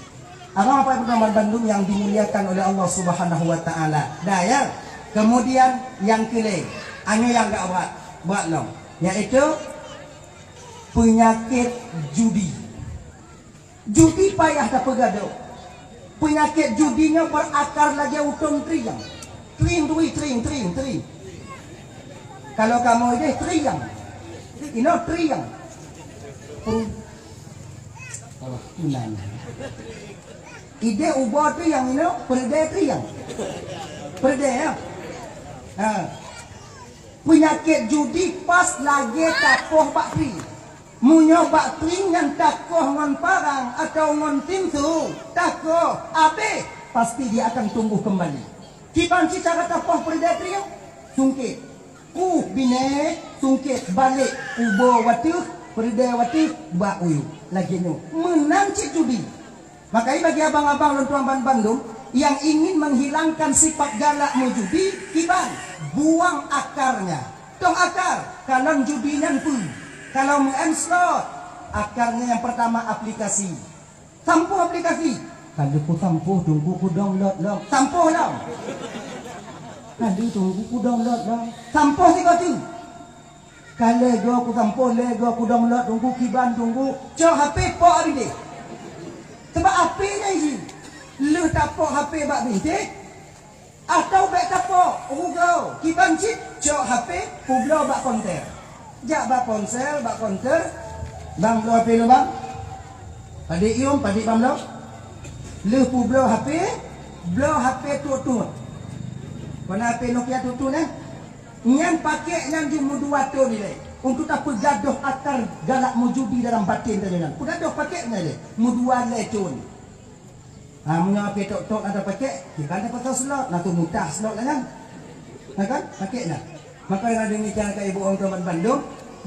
Abang apa ibu bandum yang dimuliakan oleh Allah Subhanahu wa taala. Dah ya. Kemudian yang kelima, anyoe yang agak berat, berat lom, yaitu penyakit judi. Judi payah tapeugado. Penyakit judi nyoe berakar lagée utông triang. Tring, tui, tring, tring, tring. Kalau kamoe ideh triang. Inoe triang. Tring. Oh, inan. Ideh ubo triang inoe, peudeh triang. Peudeh ya. Ha. Penyakit judi pas lagée tapoh bak tring. Meunyoe bak tring nyan takoh ngon parang atawa ngon pinsu, takoh, abéh, pasti dia akan tumbuh kembali. Kiban cit cara tapoh peudeh tring? Sungkét. Kuh binéh sungkét balek ubo wateuh, peureudée wateuh bak uyu. Lagée nyoe, meunan cit judi. Makajih bagi abang-abang lôn tuan banbandum nyang ingin menghilangkan sifat galak meujudi, kiban, buang akarnya. Toh akar, kalon judi nyan peue? Kalau meu'en slot, akarnya yang pertama aplikasi. Sampôh aplikasi. Ka lheueh kusampôh, teungku kudownload lom. Sampôh lom. Ka lheueh teungku kudownload lom. Sampôh sigoe teuk. Ka lheueh goe kusampôh, lheueh goe kudownload, teungku kiban, teungku. Cok H P pok abideh. Sabab H P nyan jih. Lheueh tapok H P bak bintéh, Atau bék tapok, rugoe, kiban cit, cok H P, peubloe bak konter. Jak bak ponsel, bak konter, "Bang, bloe H P lôn, Bang." Padit yum, padit bang bloe. Lheueh peubloe H P, bloe H P tuet-tuet. Kon H P Nokia tuet-tuet, eh? Nyan pakék nyan jih meudua thon ilée. Untuk tapeugadôh akar galak meujudi dalam baten tanyoe nyan. Peugadôh pakék nyan ilée, meudua lhée thon. Ha, meunyoe H P tok-tok na tapakék, kiban tapasoe slot, na teuh mutah slot lah nyan. Na kan? Pakék nyan. Maka dengan demikian, keu ibu orang tuan bandum,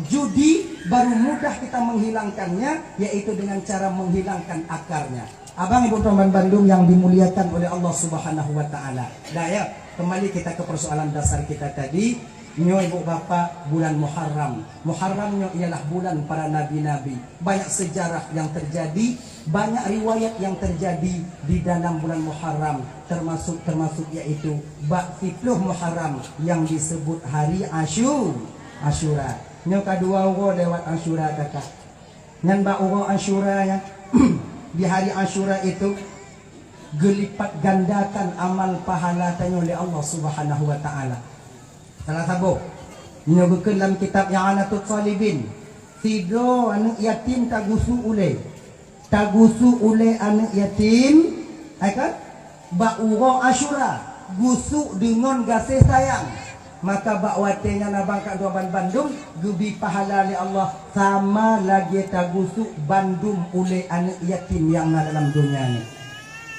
judi baru mudah kita menghilangkannya, yaitu dengan cara menghilangkan akarnya. Abang ibu tuan bandum yang dimuliakan oleh Allah Subhanahu wa Ta'ala. Dah ya, kembali kita ke persoalan dasar kita tadi. Nyoe ibu bapak, bulan Muharram. Muharram nyoe ialah bulan para nabi-nabi. Banyak sejarah yang terjadi, banyak riwayat yang terjadi di dalam bulan Muharram, termasuk, termasuk yaitu bak siplôh Muharram yang disebut hari Asyu-, Asyura. Nyoe ka dua uroe lewat Asyura, kakak. Nyan bak uroe Asyura nyan, di hari Asyura itu, geulipat gandakan amal pahala tanyoe lé Allah Subhanahu wa Ta'ala. Salah saboh, nyoe geukheun lam kitab I'anatut Thalibin, sidroe aneuëk yatim tagusuk ulée. Tagusuk ulée aneuëk yatim, hai kan? Bak uroe Asyura, gusuk deungon gaséh sayang. Maka bak watée nyan abang keu droe bandum geubri pahala lé Allah sama lagée tagusuk bandum ulée aneuëk yatim nyang na dalam donya nyoe.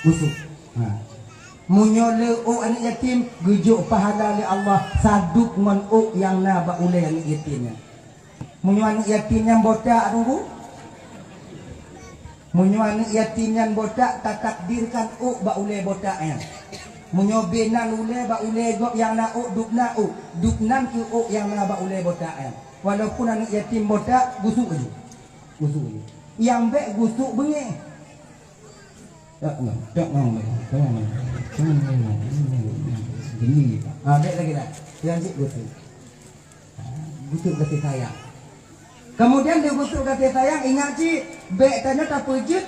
Gusuk. Ha. Meunyoe le ôk aneuëk yatim, geujok pahala lé Allah sadub ngon ôk nyang na bak ulée aneuëk yatim nyan. Meunyoe aneuëk yatim nyan botak, Teungku, meunyoe aneuëk yatim nyan botak, tatakdirkan ôk bak ulée botak nyan. Meunyoe binan ulée bak ulée gob nyang na ôk, dub nan ôk, dub nan kheueh ôk nyang na bak ulée botak nyan. Walaupun aneuëk yatim botak, gusuk laju. Gusuk laju. Nyang bék gusuk beungéh. Tak ngam, tak ngam, tak ngam. Gini. Ah, bék lagi dah. Yang cik gusuk. Gusuk gaséh sayang. Kemudian di gusuk gaséh sayang, ingat cit, bék tanyoe tapeujeuet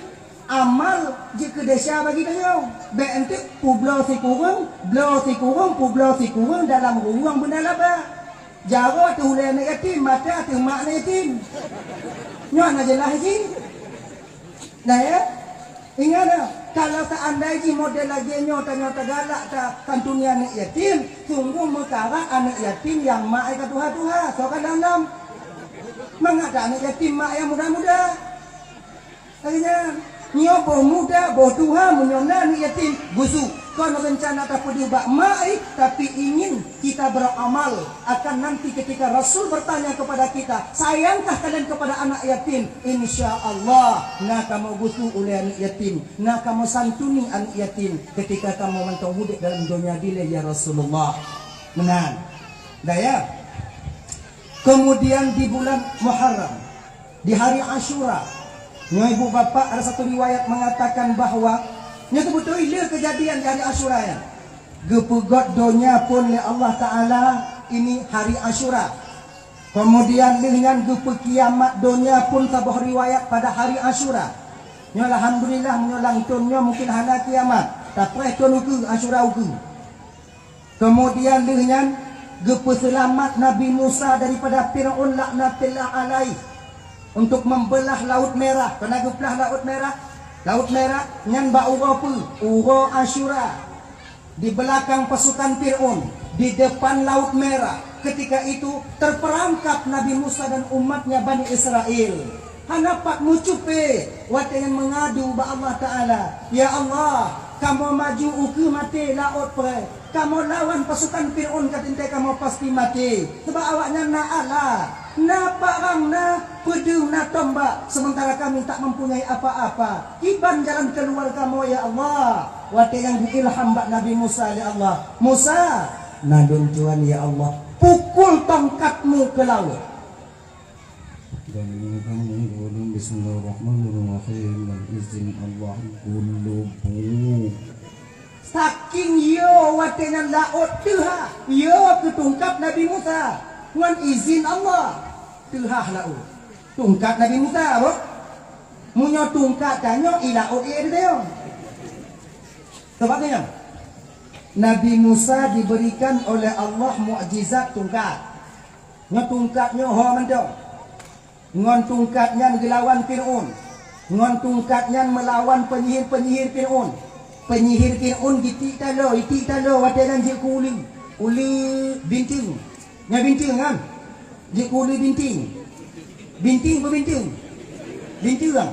amal jeuet keu desya bagi tanyoe. Bék enteuk peubloe sikureueng, bloe sikureueng, peubloe sikureueng dalam ruweueng beuna laba. Jaroe ateueh ulée aneuëk yatim, mata ateueh mak aneuëk yatim. Nyoe hana jeulaih jih. Nah, ya? Ingat, nah, kalau seandai jih model lagée nyoe tanyoe tagalak tasantuni aneuëk yatim, sungguh meukarat aneuëk yatim nyang mak ka tuha-tuha, soe ka lom-lom. Mangat aneuëk yatim mak nyang muda-muda. Lagée nyan, nyoe boh muda, boh tuha, meunyoe na aneuëk yatim, gusuk. Kon reuncana tapeudeuh bak mak, eh, tapi ingin kita beramal. Akan nanti ketika Rasul bertanya kepada kita, "Sayangkah kalian kepada anak yatim?" Insya Allah, na kamoe gusuk ulée aneuëk yatim, na kamoe santuni aneuëk yatim ketika kamoe mantong udeb dalam donya dilée, ya Rasulullah. Meunan. Dah ya? Kemudian di bulan Muharram, di hari Asyura, nyoe ibu bapak, ada satu riwayat mengatakan bahwa nyoe teubeutôi le keujadian di hari Asyura nyan. Geupeugot donya phon lé Allah Ta'ala ini hari Asyura. Kemudian lheueh nyan geupeukiamat donya phon saboh riwayat pada hari Asyura. Nyoe alhamdulillah, nyoe lam thon nyoe mungkin hana kiamat, tapi thon ukeue, Asyura ukeue. Kemudian lheueh nyan geupeuseulamat Nabi Musa daripada Firaun laknatillah alaih untuk membelah Laut Merah. Keuneuk geuplah Laut Merah. Laut Merah nyan bak uroe peue? Uroe Asyura. Di belakang pasukan Firaun, di depan Laut Merah. Ketika itu terperangkap Nabi Musa dan umatnya Bani Israel. Hana pat meucupe watée nyan meungadu bak Allah Ta'ala, "Ya Allah, Kamoe maju ukeue maté laôt preh. Kamoe lawan pasukan Fir'aun ka teuntèe kamoe pasti maté. Sabab awaknyan na alat, na parang, na peudeueng, na tombak, sementara kami tak mempunyai apa-apa. Kiban jalan keluar kamoe, ya Allah. Watèe nyang geuilham bak Nabi Musa lé Allah, "Musa, na lôn tuan, ya Allah, pukul tongkatmu ke laut." Dan ini kan ini kemudian bismillahirrahmanirrahim, dan izin Allah gulubu. Saking yo watèe nyan laôt teuhah, yo keu tungkat Nabi Musa ngon izin Allah. Teuhah laôt. Tungkat Nabi Musa, boh. Meunyoe tungkat tanyoe, i laôt ie teudeung. Sebab tu nyan, Nabi Musa diberikan oleh Allah mukjizat tungkat. Nyoe tungkat nyoe ho mantong. Ngon tungkat nyan geulawan Fir'aun. Ngon tungkat nyan meulawan penyihir-penyihir Fir'aun. Penyihir Fir'aun geutik taloe, itik taloe watèe nyan jeuet keu uleue, uleue binteung. Nyan binteung kan? Jeuet keu uleue binteung. Binteung peubinteung. Binteung kan?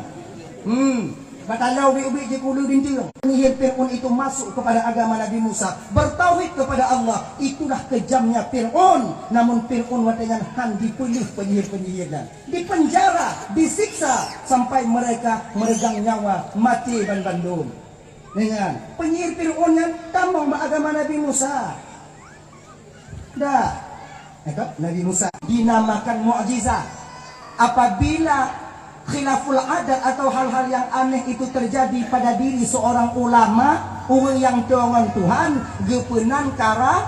Hmm. Bak taloe ubit-ubit jeuet keu uleue binteung. Penyihir Fir'aun itu masuk kepada agama Nabi Musa, bertauhid kepada Allah. Itulah kejamnya Fir'aun. Namun Fir'aun watèe nyan han dipeuleueh penyihir-penyihir nyan. Dipenjara, disiksa sampai mereka meregang nyawa, maté ban bandum. Dengan penyihir Fir'aun nyan tamong bak agama Nabi Musa. Dah. Itu Nabi Musa dinamakan mukjizat. Apabila khilaful adat atau hal-hal yang aneh itu terjadi pada diri seorang ulama, ureueng nyang toe ngon Tuhan, geupeunan kara-,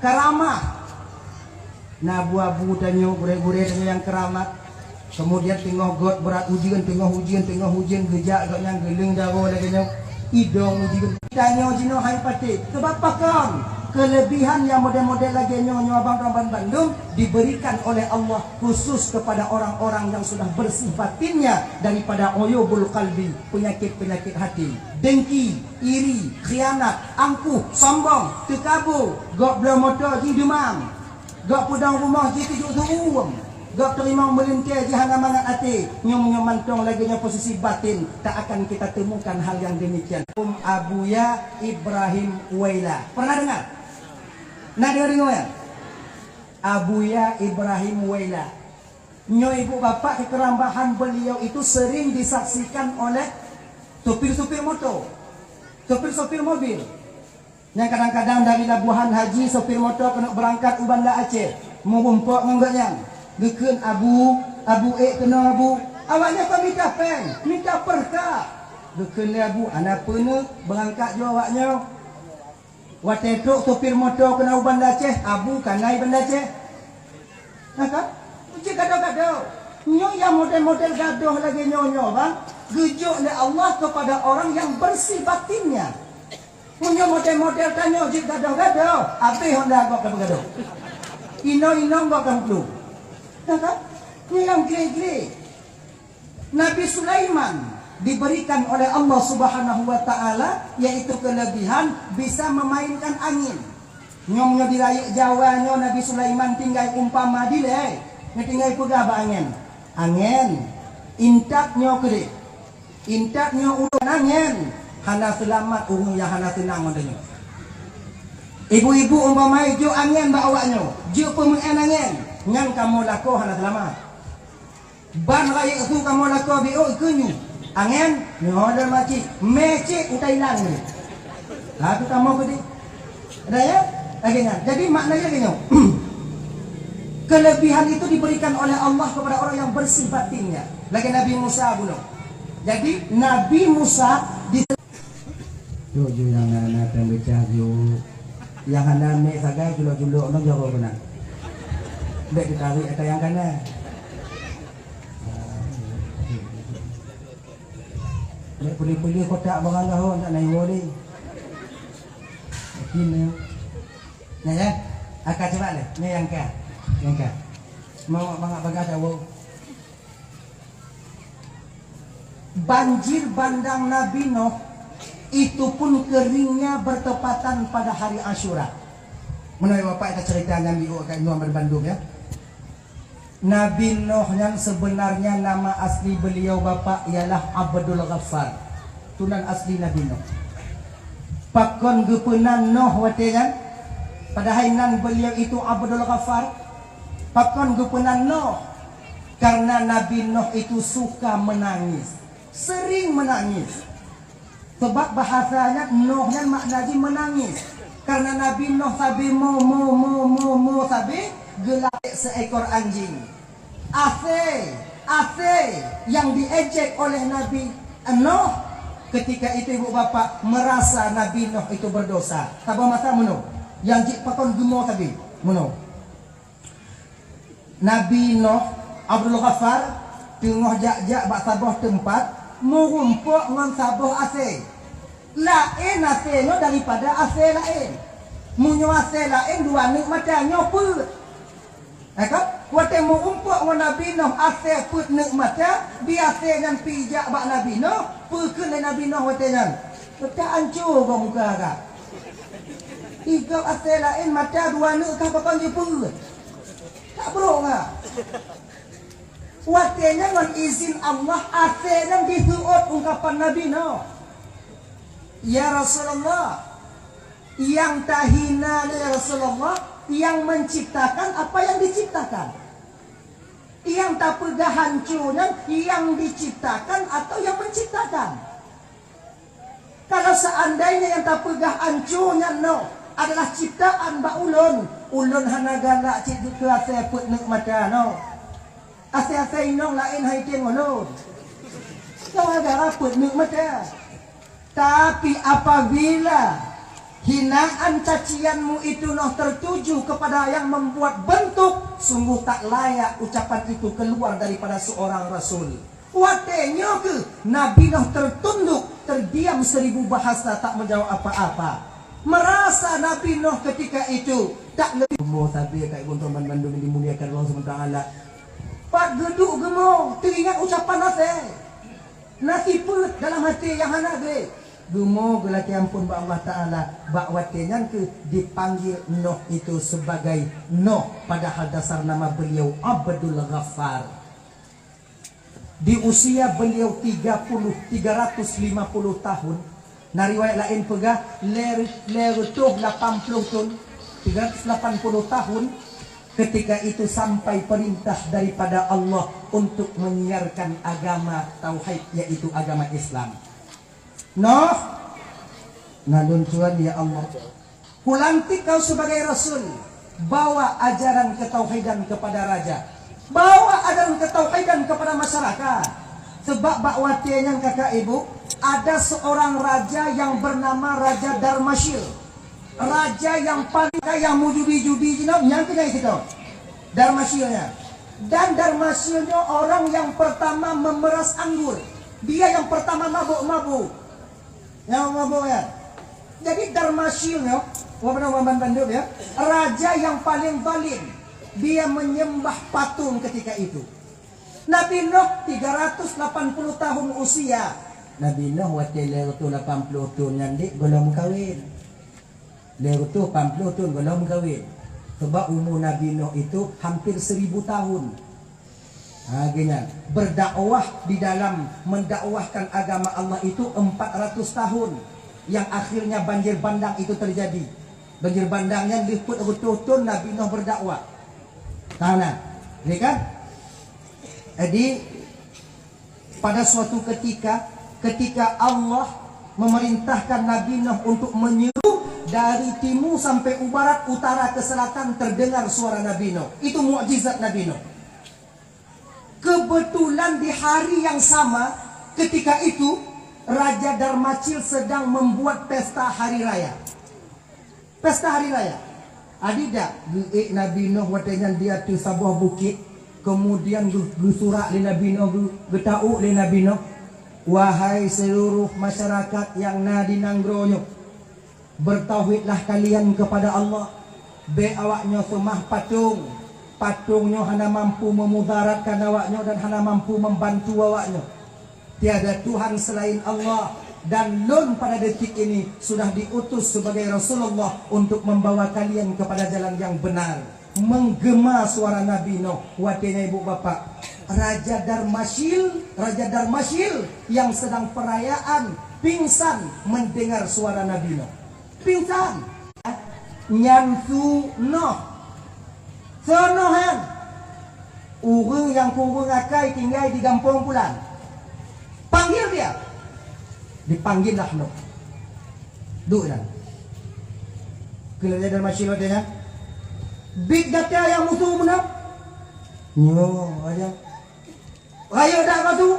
karamah. Na abu-abu tanyoe, gurèe-gurèe tanyoe nyang keuramat. Keumudian teungoh göt brat ujeuen, teungoh ujeuen, teungoh ujeuen, geujak gobnyan geuleueng daroe lagèe nyoe. Idong ujeuen. Tanyoe jinoe hai patéh. Sebab pakon? Kelebihan nyang model-model lagèe nyoe, nyoe abang-abang bandum diberikan oleh Allah khusus kepada orang-orang yang sudah bersih batinnya daripada uyubul qalbi, penyakit-penyakit hati. Dengki, iri, khianat, angkuh, sombong, teukabô, gob bloe moto jih dumam. Gob peudong rumoh jih tujoh su'uem, gob teurimong meulintèe jih hana mangat até. Nyoe meunyoe mantong lagèe nyoe posisi batin, tak akan kita temukan hal yang demikian. Um Abuya Ibrahim Uwaila. Pernah dengar? Na deungoe nyoe? Abuya Ibrahim Uwaila. Nyoe ibu bapak keukeuramahan beliau itu sering disaksikan oleh supir-supir moto, supir-supir mobil. Nyang kadang-kadang dari Labuhan Haji, sopir moto keuneuk beurangkat u Banda Aceh, meurumpok ngon gobnyan. Geukheun, "Abu, Abu ék keunoe, Abu." Awaknyan ka mita péng, mita peureuka. Geukheun lé Abu, "Hana peue, beurangkat ju awaknyoe." Watèe trok sopir moto keunoe u Banda Aceh, Abu ka na i Banda Aceh. Na kan? Cit gadôh-gadôh. Nyoe nyang model-model gadôh lagèe nyoe nyoe, bang, geujok lé Allah kepada orang yang bersih batinnya. Meunyoe model-model tanyoe jeuet gadôh-gadôh, abéh honda gob ka beugadôh. Inong-inong gob ka meuplueng. Na kan? Nyoe nyang gré-gré. Nabi Sulaiman diberikan oleh Allah Subhanahu wa Taala, yaitu kelebihan bisa memainkan angin. Nyoe, nyoe di rayeuk Jawa nyoe, Nabi Sulaiman tinggai umpama dilée, nyoe tinggai peugah bak angén, "Angén, intat nyoe keudeh, intat nyoe ulôn angén, hana seulamat ureuëng nyang hana seunang ngon tanyoe." Ibu-ibu umpama ijok angén bak awaknyoe, jeuet peumeuén angén, nyan kamoe lakoe hana seulamat. Ban rayeuk su kamoe lakoe biôh ikeue nyoe. Angén, nyoe lôn macit, mé cit u Thailand nyoe. Lalu kamoe keudeh. Ada ya? Lagèe nyan. Jadi maknanya lagèe nyoe. Kelebihan itu diberikan oleh Allah kepada orang yang bersih batinnya. Lagèe Nabi Musa bunoe. Jadi Nabi Musa di Jok ju nyang na, na teumbeucah ju. Nyang hana mik sagai culok-culok nyoe jaroe keunan. Bèk teutarik ata nyang kana. Bèk peuli-peuli kotak barang gaho, tak na iwoe lé. Yakin nyoe. Nyan ya. Aka cuba lé. Nyoe nyang ka. Nyang ka. Mau mangat bagah dawa. Banjir bandang Nabi Nuh itu pun keringnya bertepatan pada hari Asyura. Meunurot Bapak, kita cerita Nabi Nuh kat Nuh bandum ya. Nabi Nuh yang sebenarnya nama asli beliau Bapak ialah Abdul Ghaffar. Tunan asli Nabi Nuh. Pakon geupeunan Noh watée nyan? Padahai nan beliau itu Abdul Ghaffar. Pakon geupeunan Noh? Karena Nabi Noh itu suka menangis, sering menangis. Sebab bahasanya Noh nyan makna jih menangis. Karena Nabi Noh sabe mo, mo, mo, mo, mo sabe, geulakée seekor anjing. Asée, asée yang diejek oleh Nabi Noh, ketika itu ibu bapak merasa Nabi Noh itu berdosa. Saboh masa meunoe, nyang jih pakon geumo sabe meunoe. Nabi Noh, Abdul Ghaffar, teungoh jak-jak bak saboh teumpat, meurumpok ngon saboh asée. Laén asée nyoe daripada asée laén. Meunyoe asée laén dua neuk mata, nyoe peuet. Hai kan? Watée meurumpok ngon Nabi Noh asée peuet neuk mata, di asée nyan pih jak bak Nabi Noh, peue kheun lé Nabi Noh watée nyan? Teuka ancô gob muka ka. Igob asée laén mata dua neuk ka pakon jipeuet. Tak brok ka. Watée nyan ngon izin Allah asée nyan jiseuôt ungkapan Nabi Noh. Ya Rasulullah, yang tahina nyoe ya Rasulullah, yang menciptakan apa yang diciptakan? Yang tapeugah hanco nyan yang diciptakan atau yang menciptakan? Kalau seandainya yang tapeugah hanco nyan nyoe adalah ciptaan bak ulôn, ulôn hana galak cit keu asée peuet neuk mata nyoe. Asée-asée inong laén hai teueng ulôn. Gara-gara peuet neuk mata. Tapi apabila hinaan cacianmu itu noh tertuju kepada yang membuat bentuk, sungguh tak layak ucapan itu keluar daripada seorang rasul. Watée nyoe keuh Nabi Noh tertunduk, terdiam seribu bahasa, tak menjawab apa-apa. Merasa Nabi Noh ketika itu tak lebih. Geumo sabe ka ibu teman bandum yang dimuliakan Allah subhanahu wa taala. Pat geuduek geumo, teuingat ucapan asée. Na sipeuet dalam até nyang hana gleh. Geumo geulakée amphon bak Allah Taala, bak watée nyan keuh dipanggil Noh itu sebagai Noh, padahal dasar nama beliau Abdul Ghaffar. Di usia beliau tiga puluh, tiga ratus lima puluh tahun, na riwayat laén peugah lhèe, lhèe reutôh lapan puluh thôn, tiga ratus lapan puluh tahun, ketika itu sampai perintah daripada Allah untuk menyiarkan agama tauhid, yaitu agama Islam. Noh, na lôn tuan, ya Allah. Kulantik kau sebagai rasul, bawa ajaran ketauhidan kepada raja. Bawa ajaran ketauhidan kepada masyarakat. Sebab bak watée nyan, kakak ibu, ada seorang raja yang bernama Raja Darmasyil. Raja yang paling kaya, yang meujudi-judi jinoe, nyang keuh nyang situ. Darmasyil nyan. Dan Darmasyil nyoe orang yang pertama memeras anggur. Dia yang pertama mabuk-mabuk. Nyang mabuk nyan. Jadi Darmasyil nyoe, wah beuna wan bandum ya, raja yang paling zalim. Dia menyembah patung ketika itu. Nabi Nuh tiga ratus lapan puluh tahun usia. Nabi Nuh watée lhèe reutôh lapan puluh thôn nyan dek gohlom kawin. Lhèe reutôh lapan puluh thôn gohlom kawin. Sebab umur Nabi Nuh itu hampir seribu tahun. Ha, geuhnyan. Berdakwah di dalam mendakwahkan agama Allah itu empat ratus tahun. Yang akhirnya banjir bandang itu terjadi. Banjir bandang nyan lheueh peuet reutôh thôn Nabi Nuh berdakwah. Tahu nah? Ini kan? Jadi, pada suatu ketika, ketika Allah memerintahkan Nabi Nuh untuk menyeru dari timu sampai u barat, utara ke selatan, terdengar suara Nabi Nuh. Itu mukjizat Nabi Nuh. Kebetulan di hari yang sama, ketika itu, Raja Darmacil sedang membuat pesta hari raya. Pesta hari raya. Adi dak geuék Nabi Nuh watée nyan di ateueh saboh bukét, kemudian geu-, geusurak lé Nabi Nuh, geu-, geutawök lé Nabi Nuh, "Wahai seluruh masyarakat nyang na di nanggroe nyoe, bertauhidlah kalian kepada Allah. Bék awaknyoe seumah patong. Patong nyoe hana mampu meumudaratkan awaknyoe dan hana mampu membantu awaknyoe. Tiada Tuhan selain Allah, dan lôn pada detik ini sudah diutus sebagai Rasulullah untuk membawa kalian kepada jalan yang benar." Menggema suara Nabi Nuh. Watée nyan, ibu bapak, Raja Darmasyil, Raja Darmasyil yang sedang perayaan pingsan mendengar suara Nabi Nuh. Pingsan. Nyan su Noh. Su Noh nyan. Ureuëng nyang kureueng akai tinggai di gampông pulan. Panggil dia. Dipanggil lah Noh. Duek nyan. Keuneuk jadi masih ada nyan. Bit gata nyang musu meunan. Nyoe aja. Rayeuk dak ka su?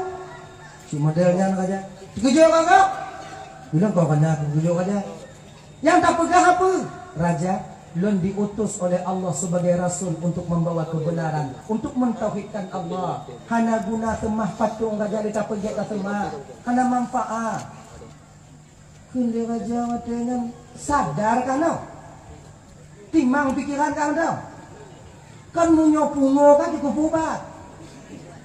Si model nyan raja. Teukeujot ka kah? Bilang kau kena aku keujot raja. Nyang tapeugah apa? Raja, lôn diutus oleh Allah sebagai rasul untuk membawa kebenaran, untuk mentauhidkan Allah. Hana guna seumah patong raja, lé tapeugét taseumah. Hana manfaat. Kheun lé raja watée nyan, sadar kah nyoe? Timang pikeran kah nyoe? Kon meunyoe pungo ka jikeupeue ubat.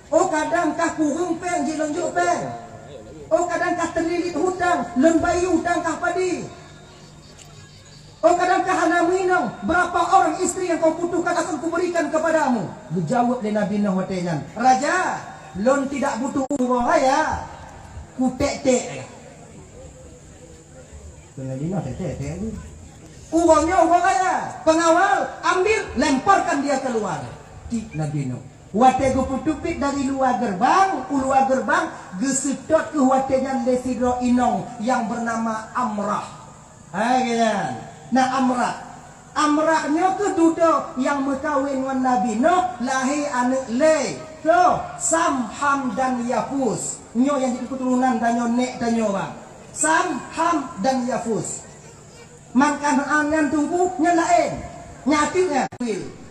Oh, kadang kah kureueng péng jilonjok péng. Oh, kadang kah teulilit hutang, lôn bayeue hutang kah padé. Oh, kadang kah hana meuinong, berapa orang istri yang kau butuhkan akan kuberikan kepadamu. Geujaweueb lé Nabi Nuh watée nyan, "Raja, lôn tidak butuh uroe raya. Kutek-tek." Kheun Nabi Nuh, "Tek-tek, tek ni." Uroe nyoe uroe raya. Pengawal, ambil, lemparkan dia keluar. Cit Nabi Nuh. Watée geupeuteubiet dari luwa geurbang, u luwa geurbang, geuseutôt keuh watée nyan lé sidroe inong nyang beunama Amrah. Hai, keu nyan. Na Amrah. Amrah nyoe keuh dudoe nyang meukawen ngon Nabi Nuh, lahé aneuëk lé. Soe? Sam, Ham, dan Yafus. Nyoe nyang jadi keuturonan tanyoe, nek tanyoe, bang. Sam, Ham, dan Yafus. Man Kanaan nyan teungku, nyan laén. Nyan ateueh nyan.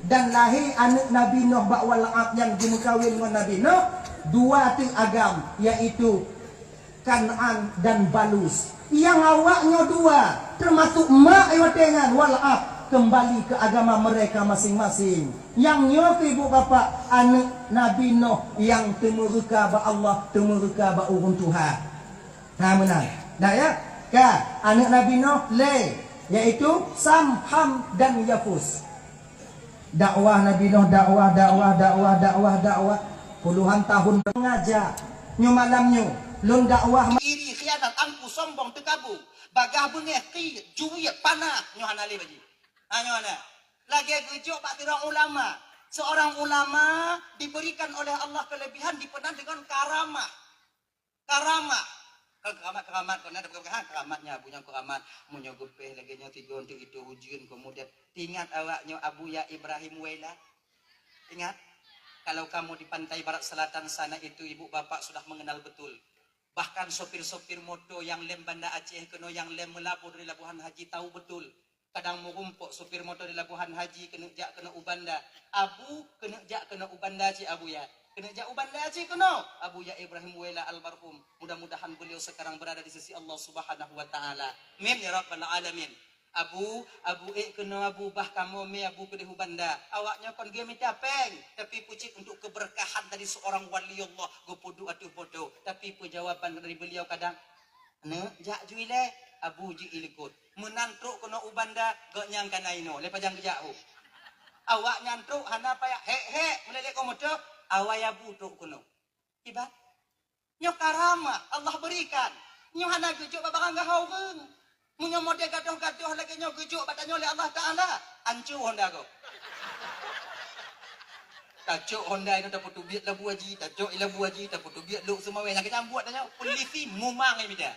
Dan lahé aneuëk Nabi Nuh bak Wal'ad nyan geumeukawen ngon Nabi Nuh, dua teuk agam, yaitu Kanaan dan Balus. Nyang awak nyoe dua, teumasuk mak watée nyan, Wal'ad, keumbali keu agama mereka maséng-maséng. Nyang nyoe keuh ibu bapak, aneuëk Nabi Nuh nyang teumeureuka bak Allah, teumeureuka bak ureuëng tuha. Ha, meunan. Dah ya? Ka, aneuëk Nabi Nuh lé, yaitu Sam, Ham, dan Yafus. Dakwah Nabi Nuh, dakwah, dakwah, dakwah, dakwah, dakwah. Puluhan tahun mengajar. Nyoe malam nyoe, lôn dakwah ma- iri, khianat, angku, sombong, teukabu, bagah beungéh, qiet, juet, panah, nyoe hana lé baji. Ha, nyoe hana. Lagée geujok bak sidroe ulama. Seorang ulama diberikan oleh Allah kelebihan, dipenan dengan karamah. Karamah. Kan keramat-keramat, kon na, keramat nyan, Abu nyan keramat. Meunyoe geupéh lagée nyoe, tigon teuk itu ujeuen, kemudian ingat awak nyoe Abu ya Ibrahim Wela. Ingat, kalau kamu di pantai barat selatan sana itu, ibu bapak sudah mengenal betul. Bahkan sopir-sopir moto nyang lem Banda Aceh keunoe, nyang lem meulaboh dari Labuhan Haji, tahu betul. Kadang meurumpok supir moto di Labuhan Haji keuneuk jak keunoe u Banda. Abu, keuneuk jak keunoe u Banda cit Abu ya. Keuneuk jak u Banda cit keunoe. Abu ya Ibrahim Wela almarhum. Mudah-mudahan beliau sekarang berada di sisi Allah Subhanahu wa Ta'ala. Amin ya Rabbal Alamin. Abu, Abu ék keunoe Abu, bah kamoe mé Abu keudeh u Banda. Awak nyoe kon geumita péng, tapi peucit untuk keberkahan dari seorang wali Allah, geupeuduek ateueh moto. Tapi peujawaban dari beliau kadang, "Neuk jak ju ilée." Abu ji ilikot. Meunan trok keunoe u Banda, gobnyan ka na inoe, lé pajan geujak hu. Awak nyan trok hana payah hék-hék meulelek koh moto, awai Abu trok keunoe. Iban, nyoe karamah Allah berikan. Nyoe hana geujok bak barang gahawa ureuëng. Meunyoe model gadoh-gadoh lagée nyoe geujok bak tanyoe lé Allah Taala, ancu Honda gob. Tacok Honda itu tapeuteubiet labu haji, tacok i labu haji, tapeuteubiet lok seumawé. Nyang keujang buet tanyoe, polisi mumang imita.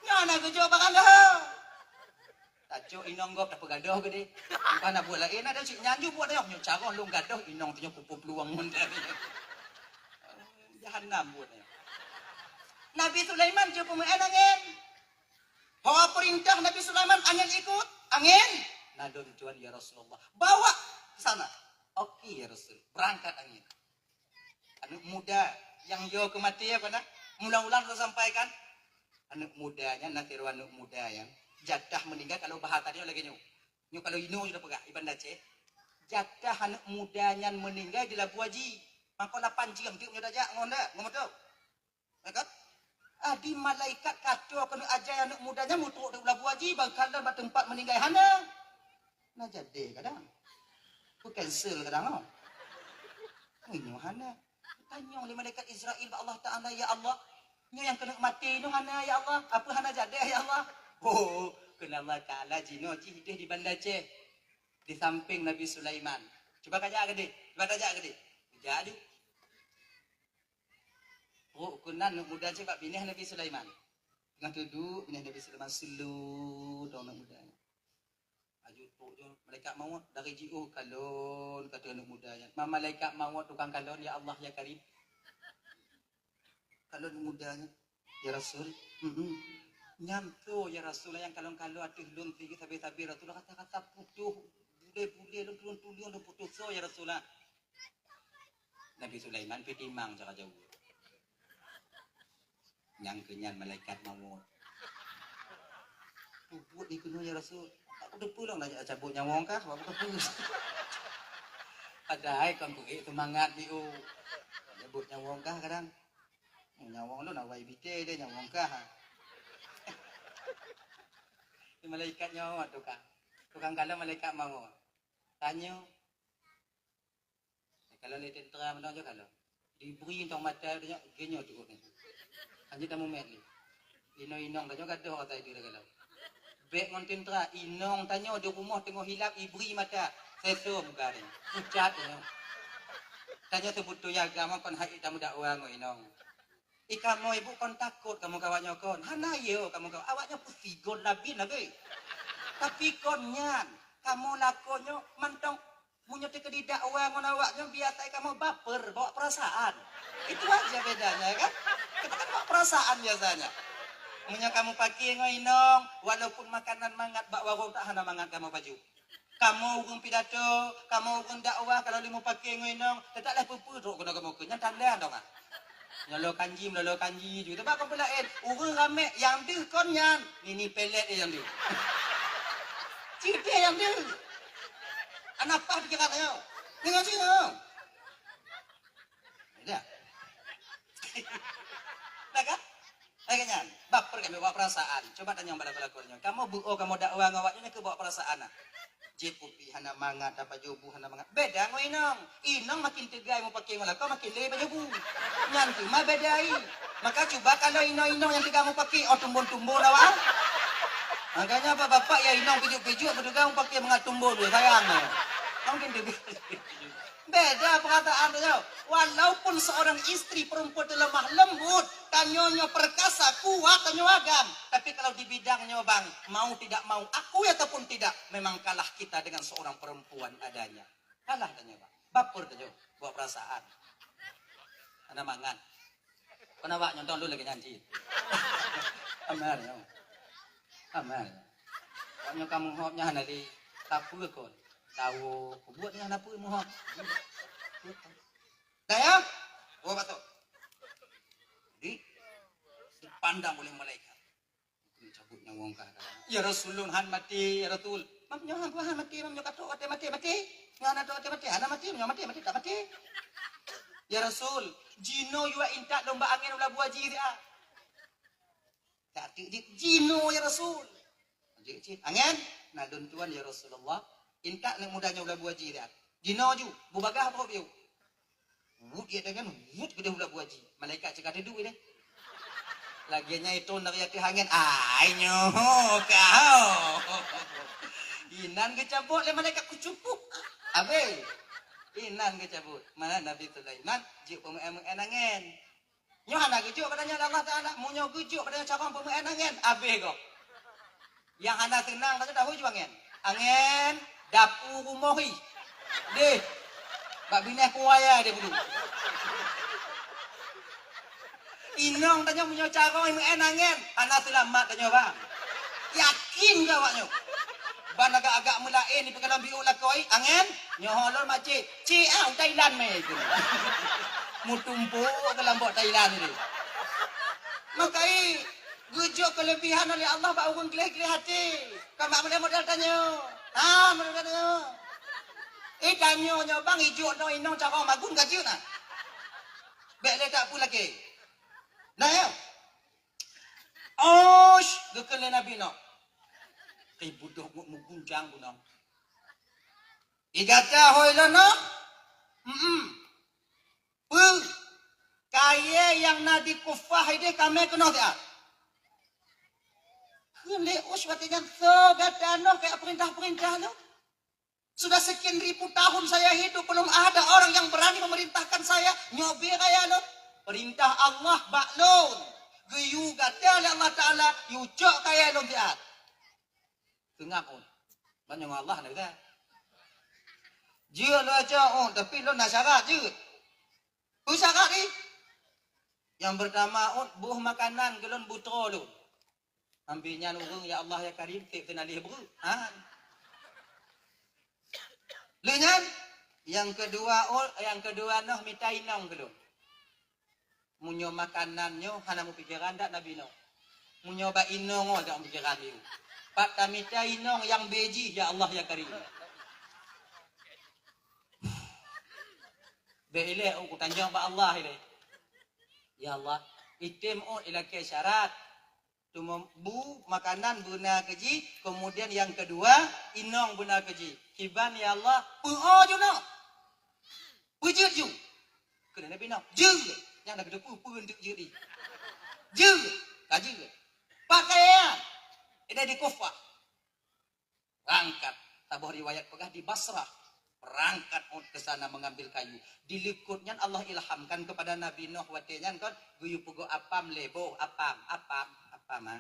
Nyan na geujok barang gahawa. Tacok inong gob tapeugadoh geude. Bukan na buet laén, ada cit nyan ju buet tanyoe. Nyoe caroh lôn gadoh inong tanyoe pupuk peuluwang Honda. Jahanam buet tanyoe. Nabi Sulaiman ju peumeu'en angén. Ho peurintah Nabi Sulaiman, angén ikot, angén. Na lôn tuan ya Rasulullah. Bawa ke sana. Oke ya Rasul, berangkat angén. Aneuëk muda nyang yo keu maté apa na? Mula-mula saya sampaikan, aneuëk muda nyan, na sidroe aneuëk muda nyan jatah meuninggai kalau bahasa dia lagée nyoe. Nyoe kalau inoe sudah peugah iban Aceh. Jatah aneuëk muda nyan meuninggai di labu haji. Maka lapan jeuem tiep nyoe tajak ngon dak, ngon moto. Ya kan? Adi malaikat kacok keuneuk ajai aneuëk muda nyan mutrok di labu haji, bangkalan bak teumpat meuninggai hana. Na jadi kadang. Ku cancel kadang oh. Nyoe hana. Tanyong lé malaikat Israel bak Allah Taala, "Ya Allah, nyoe nyang keuneuk maté nyoe hana ya Allah, apa hana jadi ya Allah?" Oh, keunan Allah Taala jinoe jih deh di Banda Aceh, di samping Nabi Sulaiman. Cuba kajak keudeh, cuba tajak keudeh. Jak aju. Oh, keunan aneuk muda Aceh bak binéh Nabi Sulaiman. Teungoh duek binéh Nabi Sulaiman, seuleu dong aneuk muda. Aju trok jih malaikat maut dari jiôh kalon, kata aneuk muda nyan. Ma malaikat maut tukang kalon, "Ya Allah, ya Karim." Kalon aneuk muda nyan, "Ya Rasul." "Mm-mm." "Nyan soe, ya Rasul, nyang kalon-kalon ateueh lôn sigoe sabe-sabe, Rasul, rasa-rasa putôh, bulèe-bulèe lôn, tuleueng-tuleueng lôn putôh, soe, ya Rasul, ah?" Nabi Sulaiman pih timang cara jaweueb. Nyang keu nyan malaikat maut. Peubuet dikeunoe, ya Rasul. Aku teupeu lom, cabot nyawöng kah? Aku teupeu. Padahai kon keuhai seumangat di u. Cabot nyawöng kah kadang. Nyawöng lôn awai bite deh, nyawöng kah. Di malaikat nyoe tukang. Tukang kalon malaikat maut. Tanyoe, kalau lé tentera meunan jih kalau dibri tong mata tanyoe, geunyoe cukup ni. Hanjeuet tamumet lé. Inong-inong tanyoe gadoh ata itu dah kalau. Bèk ngon tentera, inong tanyoe di rumoh teungoh hilap ibri mata. Seso muka dia. Pucat tanyoe. Tanyoe seubeutôi agama kon hai tamudakwa ngon inong. I kamoe ibu kon takot kamoe keu awaknyoe kon. Hana yo kamoe keu awaknyoe peusigon labin lagèe. Tapi kon nyan, kamoe lakoe nyoe mantong meunyoe teukeudi dakwa ngon awaknyoe biasa kamoe baper, bawa perasaan. Itu aja bedanya kan? Kita kan bawa perasaan biasanya. Meunyoe kamoe paké ngon inong, walaupun makanan mangat bak warong tak hana mangat kamoe pajoh. Kamoe ureueng pidato, kamoe ureueng dakwah, kalau lé mupake ngon inong, teutap lé peue-peue trok keunoe kamoe keu nyan tanda dong ah. Nyang lôn kanji, meulolo kanji ju. Teuma kon peulaén, ureueng ramé nyang deuh kon nyan, nini pelet nyang deuh. Cit deh nyang deuh. Hana paih pikiran nyoe. Deungoe cit nyoe. Dah. Dah kan? Lagèe nyan, baper kan bawa perasaan. Coba tanyong bak lakoe-lakoe nyoe. Kamoe beuo, kamoe dakwa ngon awaknyoe nyan keu bawa perasaan nah. Jieb kupi hana mangat, pajoh bu hana mangat. Beda ngon inong. Inong makin teuga mupake ngon lakoe, makin lé pajoh bu. Nyan teuma beda ai. Maka cuba kalau inong-inong nyang teuga mupake, oh tumbon-tumbon awak. Makanya bapak-bapak ya inong pijuk-pijuk beuteuga mupake mangat tumbon, sayang. Makin teuga. Beda perasaan tanyoe. Walaupun seorang istri perempuan itu lemah lembut, tanyoe nyoe perkasa, kuat tanyoe agam. Tapi kalau di bidang nyoe bang, mau tidak mau, akui ataupun tidak, memang kalah kita dengan seorang perempuan adanya. Kalah tanyoe bang. Baper tanyoe, bawa perasaan. Hana mangat. Kon awak nyontong lôn lagèe nyan cit. Amal nyoe. Amal. Awak nyoe ka meuhop nyan hana lé. Tapeue kon. Tawo, peubuet nyan hana peue meuhop. Dah ya? Oh, batok. Di, dipandang oleh malaikat. Cabut nyawöng kah. Ya Rasul, lôn han maté, ya Rasul. Mam nyoe han, han maté, mam nyoe ka trok watèe maté, maté. Nyoe hana trok watèe maté, hana maté, nyoe maté, maté, tak maté. Ya Rasul, jinoe yue intat lôn bak angén u labu aji siat. Tak tik dik jinoe, ya Rasul. Jik cit, angén, na lôn tuan, ya Rasulullah. Intat aneuk muda nyoe u labu aji siat. Jinoe ju, bubagaih trok piôh. Wut ié tangan, wut keudeh u labu aji. Malaikat cit ka teuduek deh. Lagèe nyan itong dari ateueh angén, "Ai nyoe kah." Inan geucabot lé malaikat kucupuk. Abéh. Inan geucabot. Mana Nabi Sulaiman jeuet peumeu'en-meu'en angén. Nyoe hana geujok bak tanyoe lé Allah Taala. Meunyoe geujok bak tanyoe carông peumeu'en angén, abéh gob. Nyang hana seunang tanyoe tahu ju angén. Angén, dapu rumoh hi. Deh. Bak binéh kuwaya deh bulu. Inong tanyoe meunyoe carông imeu'en angén, hana seulamat tanyoe bang. Yakin keu awak nyoe. Ban agak-agak meulaén ipeukalon biôk lakoe, angén, nyoe lôn macé. Cik ah, u Thailand mé itu. Mutumpok keu lambok Thailand itu. Makai geujok keulebihan oleh Allah bak ureueng gleh-gleh até. Kon bak model-model tanyoe. Ha, model tanyoe. Eh, tanyoe nyoe bang ijok nyoe inong carông magun ka jeuet nah. Bèk lé tak peue lagèe. Nah, ya. Osh, geukheun lé Nabi Nuh. Kai budok ngon meugunjang gunong. I gata hôi lôn Nuh? Mm-mm. Peue? Kayèe nyang na di kufah ideh kamé keunoe siat. Kheun lé Us watée nyan, "Soe gata nyoe keu peurintah-peurintah lôn? Sudah sekian ribu tahun saya hidup, belum ada orang yang berani memerintahkan saya. Nyoe bie raya lôn. Peurintah Allah bak lôn. Geuyue gata lé Allah Taala, yue cok kayée lôn siat." Teungab Us. Ban nyoe Allah na gata. Jeuet lôn cok Us, tapi lôn na syarat jeuet. Peue syarat jih? Nyang peurtama Us, boh makanan keu lôn, beutroe lôn. Ambi nyan ureuëng, "Ya Allah, ya Karim, tieb teunaléh breueh." Ha. Lheueh nyan, nyang keudua, ol-, nyang keudua noh mita inong keu lôn. Meunyoe makanan nyoe hana meupikeran dak Nabi Nuh. Meunyoe bak inong, oh, dak meupikeran lé. Pat tamita inong nyang bèe jih, "Ya Allah, ya Karim." Bèk ilèe, oh, kutanjong bak Allah ilèe. "Ya Allah, item, oh, ilakèe syarat." Teuma bu makanan beuna keu jih, keumudian nyang keudua, inong beuna keu jih. Kiban, ya Allah, peu'oh ju nyoe. Peujeuet ju. Kheun Nabi Nuh, "Jeuet." Nyang na geuteupeue peue eunteuk jeuet jih. "Jeuet." Ka jeuet. Pakaian. Ideh di Kufah. Berangkat. Saboh riwayat peugah di Basrah. Berangkat Ut ke sana mengambil kayu. Di likot nyan Allah ilhamkan kepada Nabi Nuh watèe nyan kan, geuyue peugot apam lé boh, apam, apam, apam, ha.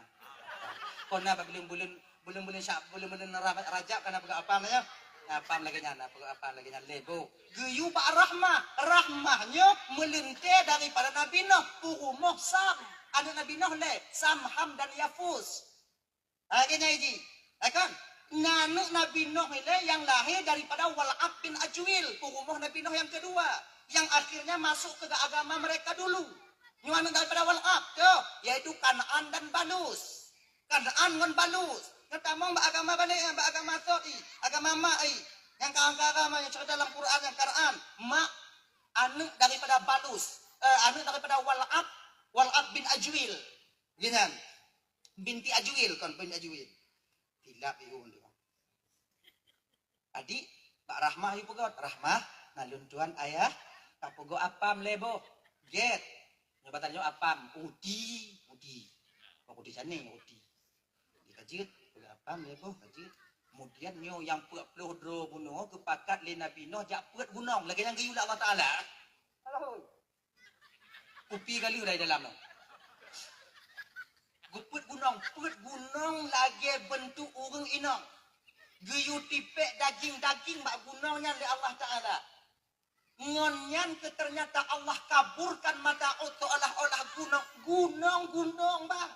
Kon na bak buleuen-buleuen, buleuen-buleuen Sya-, buleuen-buleuen Ra-, Rajab kan na peugot apam nyan. Apam lagèe nyan, na peugot apam lagèe nyan lé boh. Geuyue bak rahmah, rahmah nyoe meuleuntè daripada Nabi Nuh, peurumoh Sam. Aneuk Nabi Nuh lé, Sam, Ham dan Yafus. Lagèe nyan jih. Eh, kan? Na aneuk Nabi Nuh ilèe nyang lahé daripada Wal'ab bin Ajwil, peurumoh Nabi Nuh nyang keudua, nyang akhirnya masuk ke agama mereka dulu. Nyoe aneuk daripada Wal'ab, toh, yaitu Kan'an dan Balus. Kan'an ngon Balus. Nyoe tamong bak agama balek, bak agama sot i, agama mak i. Nyang ka angka agama nyang cerita dalam Quran nyang Kan'an, mak aneuk daripada Balus, eh, aneuk daripada Wal'ab, Wal'ab bin Ajwil. Geuh nyan. Binti Ajwil, kon binti Ajwil. Tilap iun tu. Adik, bak Rahmah yue peugot. Rahmah, na lôn tuan ayah, ka peugot apam lé boh. Gèt. Nyoe bak tanyoe apam, uti, uti. Bukan uti sané, uti. Di ka jeuet, peugot apam lé boh, ka jeuet. Kemudian nyoe nyang peuet ploh droe bunoe geupakat lé Nabi Nuh jak peuet gunong. Lagèe nyang geuyue lé Allah Taala. Kupi galeuh dari dalam nyoe. Geupeuet gunong, peuet gunong lagèe beuntuk ureueng inong. Geuyue tipèk daging-daging bak gunong nyan lé Allah Taala. Ngon nyan keu teunyata Allah kaburkan mata Ut seolah-olah gunong, gunong, gunong, bah.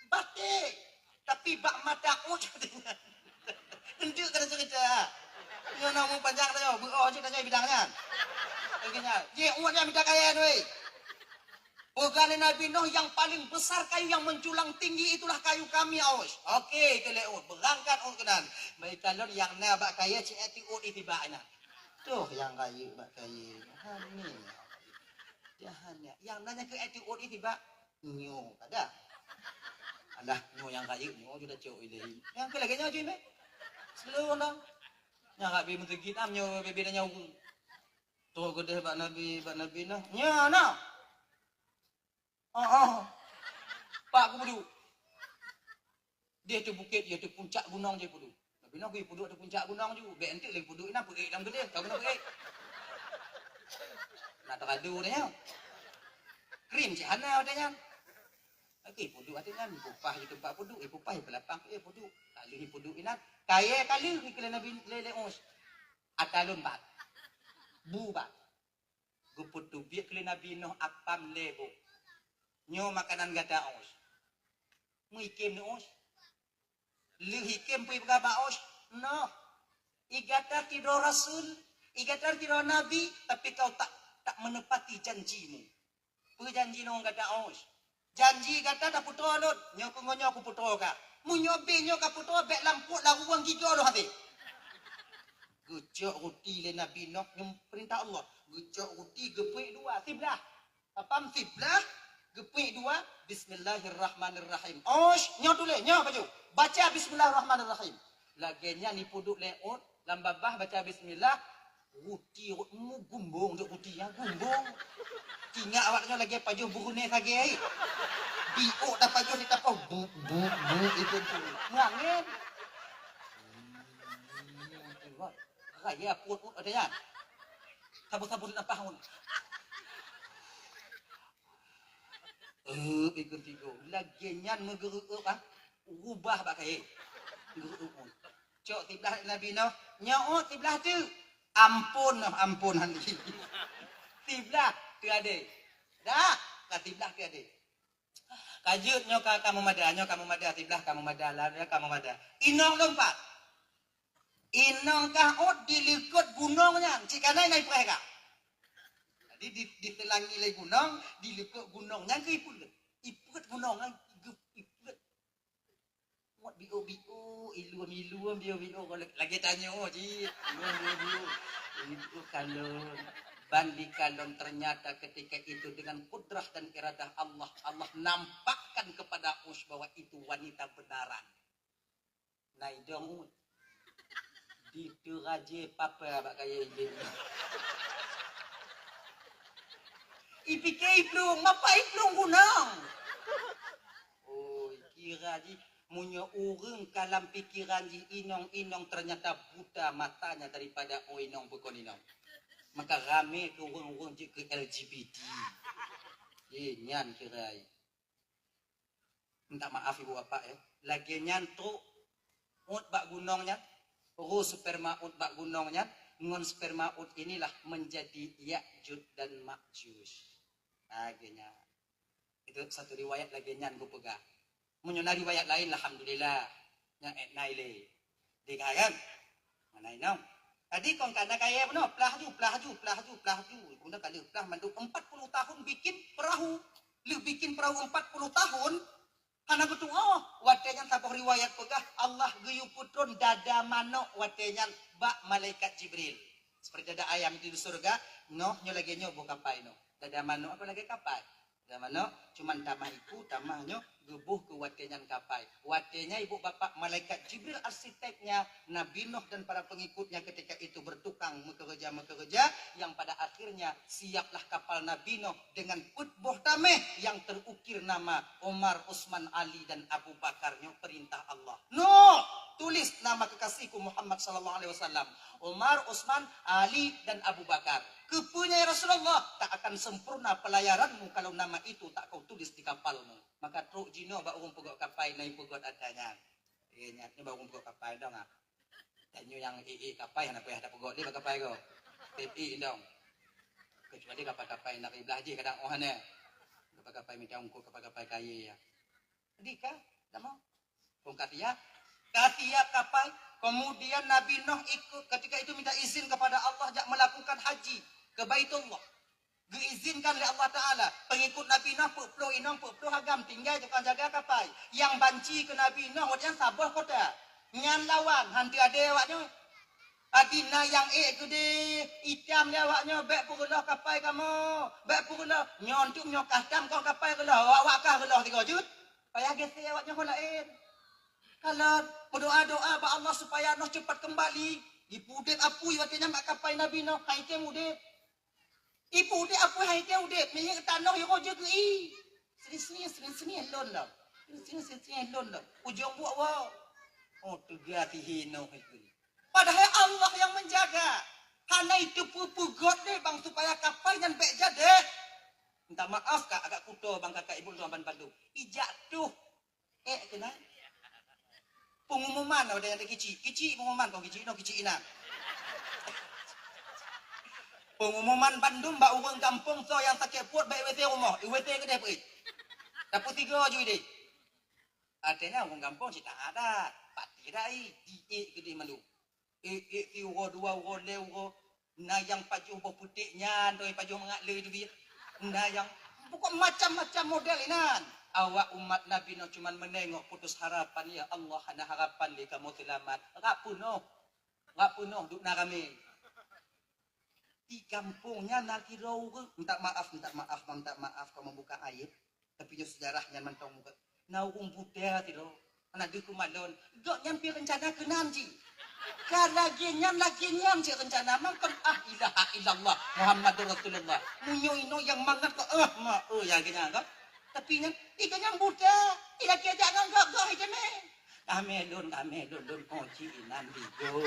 Baté. Tapi bak mata Ut, eunteuk keuneuk cerita. Nyoe na umur panjang tanyoe, beuo cit tanyoe bidang nyan. Lagèe nyan. Jih Ut nyan mita kayèe weh. Peugah lé Nabi Nuh, "Yang paling besar kayu yang menjulang tinggi itulah kayu kami, Aus." Oke, keu lé Ut. Beurangkat Ut keunan. Meuikalon nyang na bak kayèe cit ati Ut itibak inan. Toh nyang rayeuk bak kayèe. Hana. Jahannya. Nyang na nyang keu ati Ut itibak. Nyoe kada. Alah, nyoe nyang rayeuk, nyoe ju tacok ilèe. Nyang keu lagèe nyoe ju meh. Seuleueng dong. Nyang rabi meuseugit am nyoe bibit nyoe. Trok keudeh bak Nabi, bak Nabi Nuh. Nyoe na. Oh, oh. Pak kupeuduek. Di ateueh bukét, di ateueh puncak gunong jih peuduek. Nabi Nuh geupeuduek ateueh puncak gunong ju. Bèk eunteuk lé peuduek inan peuék lam keudeh, ka guna peuék. Na teuradu watèe nyan. Krim cit hana watèe nyan. Lagi peuduek watèe nyan, ipupah di teumpat peuduek, ipupah, ipeulapang, eh, peuduek. Ka lheueh ipeuduek inan, kayèe ka lheueh ikheun lé Nabi, lé, lé Us. Ata lôn bat. Bu bat. Geupeuteubiet keu lé Nabi Nuh apam lé boh. Nyoe makanan gata, Us. Meuikem nyoe, Us. Lheueh ikem peue ipeugah bak Us, "Noh, i gata sidroe rasul, i gata sidroe nabi, tapi kau tak, tak menepati janjimu." "Peue janji ngon gata, Us?" "Janji gata tapeutroe lôn, nyoe keu ngon nyoe kupeutroe kah. Meunyoe bèe nyoe kapeutroe, bèk lam pruet laruwang gigoe lôn hase." Geucok ruti lé Nabi Nuh, nyoe peurintah Allah. Geucok ruti geupeuék dua, siblah. Apam siblah, geupeuék dua, "Bismillahirrahmanirrahim." Osh, nyoe tuléh, nyoe baju. Baca Bismillahirrahmanirrahim. Lagèe nyan ipeuduek lé Ut, lam babah baca bismillah, Ruti rot mu gumbong dok ruti nyan gumbong. Tingak awak nyoe lagèe pajoh Brunei sagai. Biôk tapajoh di tapah bu bu bu itu tu. Meuangén. Raya pun ut ada nyan. Sabu-sabu di tapah ngon. Eh, ikut tigo. Lagèe nyan meugeureuek ah. Rubah bak kayèe. Geureuek. Cok siblah Nabi Nuh. Nyoe siblah tu. Ampôn noh, ampôn hali. Siblah teuadé. Dak, ka siblah teuadé. Ka jeuet nyoe ka, ka meumada, nyoe ka meumada, siblah ka meumada, lah ka meumada. Inong lom pat. Inong ka ôt di likôt gunong nyan, cit ka na ipreh ka. Jadi di, diseulangi lé gunong, di likôt gunong nyan keu ipeuet. Ipeuet gunong nyan, ipeuet. Mot biôh-biôh, iluem-iluem biôh-biôh, lagèe tanyoe cit. Iluem biôh-biôh. Iluem kalon. Ban dikalon, ternyata ketika itu dengan kudrah dan iradah Allah, Allah nampakkan kepada Us bahwa itu wanita benaran. Nah, idong Us. Diteuraje papa bak kayèe ilèe. Ipike iplueng, mapa iplueng gunong. Oi, kira jih, meunyoe ureueng ka lam pikeran jih inong-inong, ternyata buta matanya daripada, oh, inong bukon inong. Maka ramé keu ureueng-ureueng jeuet keu L G B T. Eh, nyan kira. Minta maaf ibu bapak ya. Lagèe nyan trok ut bak gunong nyan, roh sperma ut bak gunong nyan, ngon sperma ut inilah menjadi Ya'juj dan Ma'juj. Lagèe nyan. Itu satu riwayat lagèe nyan geupeugah. Meunyoe na riwayat laén, alhamdulillah. Nyan ék na ilèe. Deh ka kan? Mana inong? Tadi kon ka na kayèe bunoe, plah ju, plah ju, plah ju, plah ju. Bunoe ka lheueh plah mandum empat puluh tahun bikin perahu. Lheueh bikin perahu empat puluh tahun, hana geutuoh. Watèe nyan saboh riwayat peugah, Allah geuyue peutron dada manok watèe nyan bak malaikat Jibril. Seperti dada ayam di syurga, noh nyoe lagèe nyoe boh kapai noh. Dada manok apa lagèe kapai? Zaman nyoe, cuman tamah iku, tamah nyoe geuboh keu watèe nyan kapai. Watèe nyan ibu bapak malaikat Jibril arsiteknya, Nabi Nuh dan para pengikutnya ketika itu bertukang meukeureuja-meukeureuja, yang pada akhirnya siaplah kapal Nabi Nuh dengan peuet boh tameh yang terukir nama Umar, Utsman, Ali, dan Abu Bakar. Nyoe perintah Allah. Nuh, tulis nama kekasihku Muhammad sallallahu alaihi wasallam. Umar, Utsman, Ali, dan Abu Bakar. Keupeue nyan, ya Rasulullah? Tak akan sempurna pelayaranmu kalau nama itu tak kau tulis di kapalmu. Maka trok jinoe bak ureueng peugöt kapai, na ipeugöt atra nyan. Eh, nyan, nyoe bak ureueng peugöt kapai dong, ah. Dan nyoe nyang ék-ék kapai hana payah tapeugot lé bak kapai ko. Ék-ék dong. Kecuali kapai-kapai nak iblah jih kadang oh hana. Kapai-kapai mita ungkot, kapai-kapai kayèe ya. Jadi ka, dak mau. Kong ka siap. Ka siap kapai. Kemudian Nabi Nuh ikut, ketika itu minta izin kepada Allah jak melakukan haji ke Baitullah. Geuizinkan lé Allah Taala. Pengikut Nabi Nuh peuet ploh inong, peuet ploh agam tinggai tukang jaga kapai. Nyang banci keu Nabi Nuh, awak nyan saboh kota. Nyan lawan, han teuadé awak nyoe. Adi na nyang ék keudéh, itam lé awak nyoe, bèk peureuloh kapai kamoe, bèk peureuloh. Nyoe untuk nyoe kah tam kon kapai reuloh, awak-awak kah reuloh tiga jeuet. Payah geusék awak nyoe laén. Kalon meudoa-doa bak Allah supaya Nuh cepat kembali. Ipeudép apui watèe nyan bak kapai Nabi Nuh, hai tem udép. Ipeudép apui hai tem udép, minyeuk tanoh yoh jeuet geu i. Sini-sini, sini-sini lôn lom. Sini-sini, sini-sini lôn lom. Ujong buet woe. Oh, teuga sihé Nuh itu. Padahai Allah nyang menjaga. Hana iteupeu-peugöt lé bang supaya kapai nyan bèk jadeh. Minta maaf ka agak kuto bang kakak ibu tuan ban bandum. Ijak tuh. Eh, keunan. Pengumuman ada yang kicik. Kicik pengumuman kau kicik no kicik inan. Pengumuman bandum bak ureueng gampông soe nyang sakét pruet bèk W C rumoh. W C keudéh peuet. Dapur tiga ju idéh. Artinya ureueng gampông cit taat dah. Pati dah i. Diék keudéh malu. Ék-ék siuroe dua uroe lhèe uroe, na nyang pajoh boh putéh nyan, doi pajoh mangat le teubiet. Na nyang pokok macam-macam model inan. Awak umat Nabi Nuh cuman meunengok putus harapan, ya Allah, hana harapan lé kamoe seulamat. Rap peunoh, rap peunoh duek na ramé. Di gampông nyan na sidroe ureueng, minta maaf, minta maaf, minta maaf, kau membuka aib. Tapi nyoe sejarah nyan mantong muka. Na ureueng buta sidroe, hana deuh keumalon. Gobnyan pih reuncana keunan jih. Ka lagèe nyan, lagèe nyan cit reuncana mantong, "Ah, ilaha illallah, Muhammadur Rasulullah." Meunyoe inoe nyang mangat kok, "Ah, ma, oh, ya, lagèe nyan kan." Tapi nyan, ih, ka nyan buta, ih, lagèe jak ngon gob-gob ih, teumé. Ramé lôn, ramé lôn, lôn ho cit inan di jong.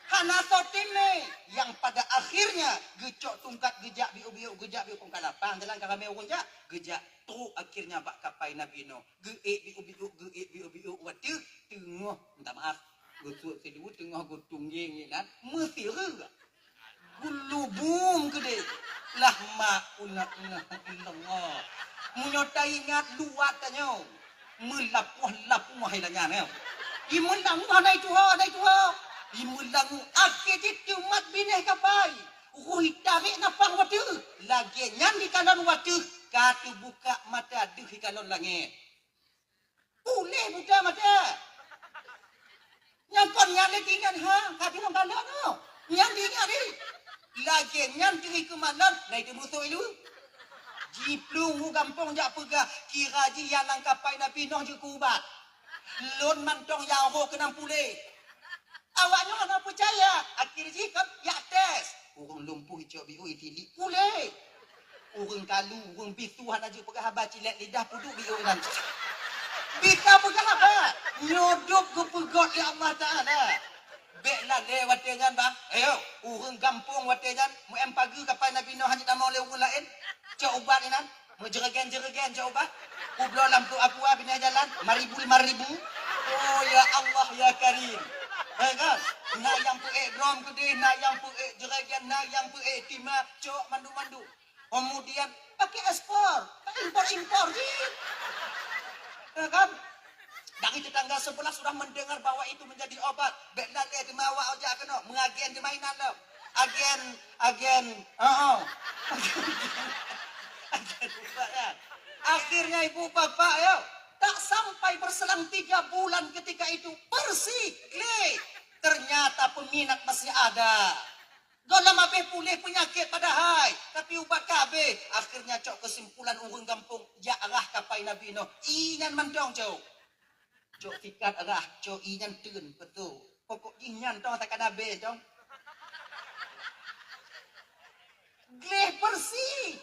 Hana soe teumé, nyang pada akhirnya geucok tungkat geujak biôk-biôk, geujak biôk, kon ka lapang jalan ka ramé ureueng jak, geujak trôk akhirnya bak kapai Nabi Nuh. Geuék biôk-biôk, geuék biôk-biôk, watèe teungoh, minta maaf, geusuet silu teungoh geutunggeng inan, meusireuk. Geulubum keudéh. Lah ma una ilaha illallah. Meunyoe taingat luwat tanyoe, meulapoh-lapoh hai lagèe nyan, eh. Imeulangue hana ituho, hana ituho. Imeulangue akhé jih teumat binéh kapai. Roh itarek nafah watèe. Lagèe nyan dikalon watèe ka teubuka mata deuh ikalon langèt. Puléh buta mata. Nyang kon nyan lé tingan ha, ka binong kalon nyoe. Nyan tingan ni. Lagèe nyan teuh keu malam, na itu musoh ilu. Jiplueng u gampông jak peugah, kira jih nyang lam kapai Nabi Nuh jeuet keu ubat. Lôn mantong nyang roh keunong puléh. Awak nyoe hana peucaya, akhé jih kan jak tes. Ureueng lumpuh icok biôk itilik puléh. Ureueng kalu, ureueng bisu hana jeuet peugah haba, cilek lidah peuduek biôk nyan. Bisa peugah haba, nyoe dub geupeugöt lé Allah Taala. Bèk lalè watèe nyan, bah. Ayo, ureueng gampông watèe nyan, meu-em pageue kapai Nabi Nuh hana jitamong lé ureueng laén. Cok ubat inan, meujeureugen-jeureugen cok ubat. Kubloe lam trôk aqua binéh jalan, lima ribu, lima ribu. Oh, ya Allah, ya Karim. Eh, kan? Na nyang peuék drom keudéh, na nyang peuék jeureugen, na nyang peuék tima, cok mandum-mandum. Kemudian pakai ekspor, tak impor-impor jih. Ya kan? Dari tetangga sebelah sudah mendengar bahwa itu menjadi obat. Bèk lalè teuma awak ojak keunoe, meuagen teuma inan lom. Agen, agen, heeh. Agen ubat, ya. Akhirnya ibu bapak, ya, tak sampai berselang tiga bulan ketika itu bersih, gleh. Ternyata peminat masih ada. Gohlom habéh puléh peunyakét padahai, tapi ubat ka habéh. Akhirnya cok keusimpulan ureueng gampông, jak rhah kapai Nabi Nuh. Ié nyan mantong cok. Cok sikat rhah, cok ié nyan teun, beutôi. Pokok jih nyan tong takana habéh tong. Gleh bersih.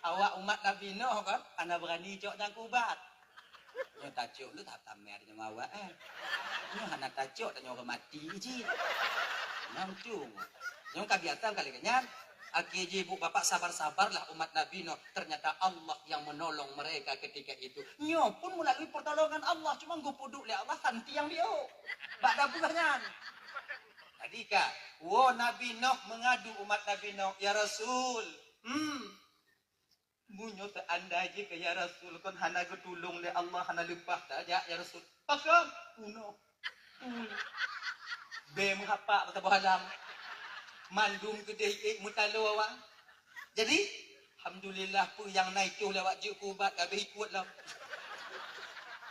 Awak umat Nabi Nuh kan, hana beurani cok nyang keu ubat. Nyoe tacok lé that tamer nyoe awak, eh. Nyoe hana tacok, tanyoe ureueng mati cit. Nyoe cung. Nyoe ka biasa kali nyan. Akhé jih ibu bapak sabar-sabarlah umat Nabi Nuh. Ternyata Allah yang menolong mereka ketika itu. Nyoe pun melalui pertolongan Allah, cuma geupeuduek lé Allah santi nyang biôk. Bak dabeuh nyan. Tadi ka, woe Nabi Nuh mengadu umat Nabi Nuh, "Ya Rasul, hmm, meunyoe seandai jih keu ya Rasul kon hana geutulông lé Allah, hana leupah tajak ya Rasul." Pakon? Unoe. Bèe meuhapak bak saboh alam. Mandum keudéh ék meutaloe awak. Jadi, alhamdulillah peue nyang na itoh lé awak jeuet keu ubat, ka habéh ikôt lom.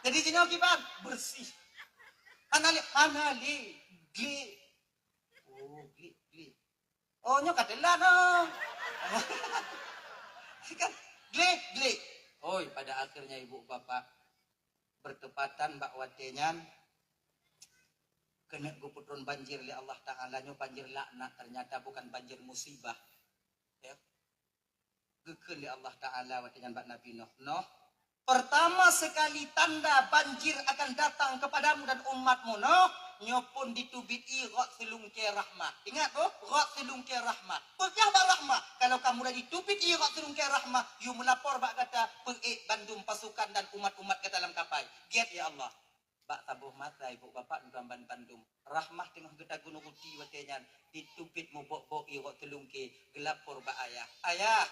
Jadi jinoe kiban bersih. Hana lé, hana lé, gleh. Oh, gleh, gleh. Oh, nyoe ka teulat, oh. Kan? Gleh, gleh. Oi, pada akhirnya ibu bapak bertepatan bak watèe nyan keuneuk geupeutron banjir lé Allah Taala, nyoe banjir laknat, ternyata bukan banjir musibah. Ya. Geukheun lé Allah Taala watèe nyan bak Nabi Nuh, "Nuh, pertama sekali tanda banjir akan datang kepadamu dan umatmu, Nuh, nyoe phon diteubiet ié rot seulungkée rahmah." Ingat boh, rot seulungkée rahmah. Peugah bak rahmah, kalau ka mulai diteubiet ié rot seulungkée rahmah, yue meulapor bak gata, peuék bandum pasukan dan umat-umat gata lam kapai. Gét lé Allah. Bak saboh masa ibu bapak lôn tuan ban bandum, rahmah teungoh geutagun ruti watèe nyan, diteubiet mubok-bok ié rot seulungkée, geulapor bak ayah, "Ayah,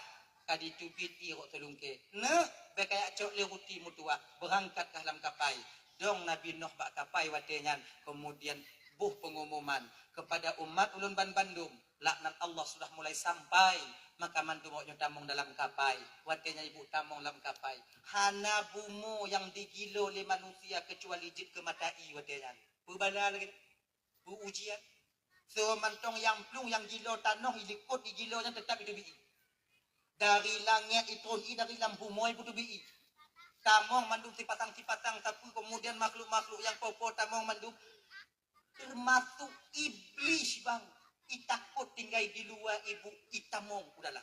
ka diteubiet ié rot seulungkée." "Neuk, bèk kajak cok lé ruti meutuwah, beurangkat kah lam kapai." Dong Nabi Nuh bak kapai watèe nyan, keumudian boh peungumuman, "Kepada umat ulôn ban bandum, laknat Allah sudah mulai sampai, maka mandum awaknyoe tamong dalam kapai." Watèe nyan ibu tamong lam kapai, hana bumoe nyang digilo lé manusia keucuali jeuet keu mata ié watèe nyan. Peubala lagèe nyan. Peu ujian. Soe mantong nyang plueng, nyang gilo tanoh, ilikot igilo nyan teutap iteubiet ié. Dari langèt itron ié, dari lam bumoe ipeuteubiet ié. Tamong mandum sipasang-sipasang sapeue, keumudian makhluk-makhluk nyang po-po tamong mandum. Teumasok Iblih bang, itakot tinggai di luwa ibu, itamong u dalam.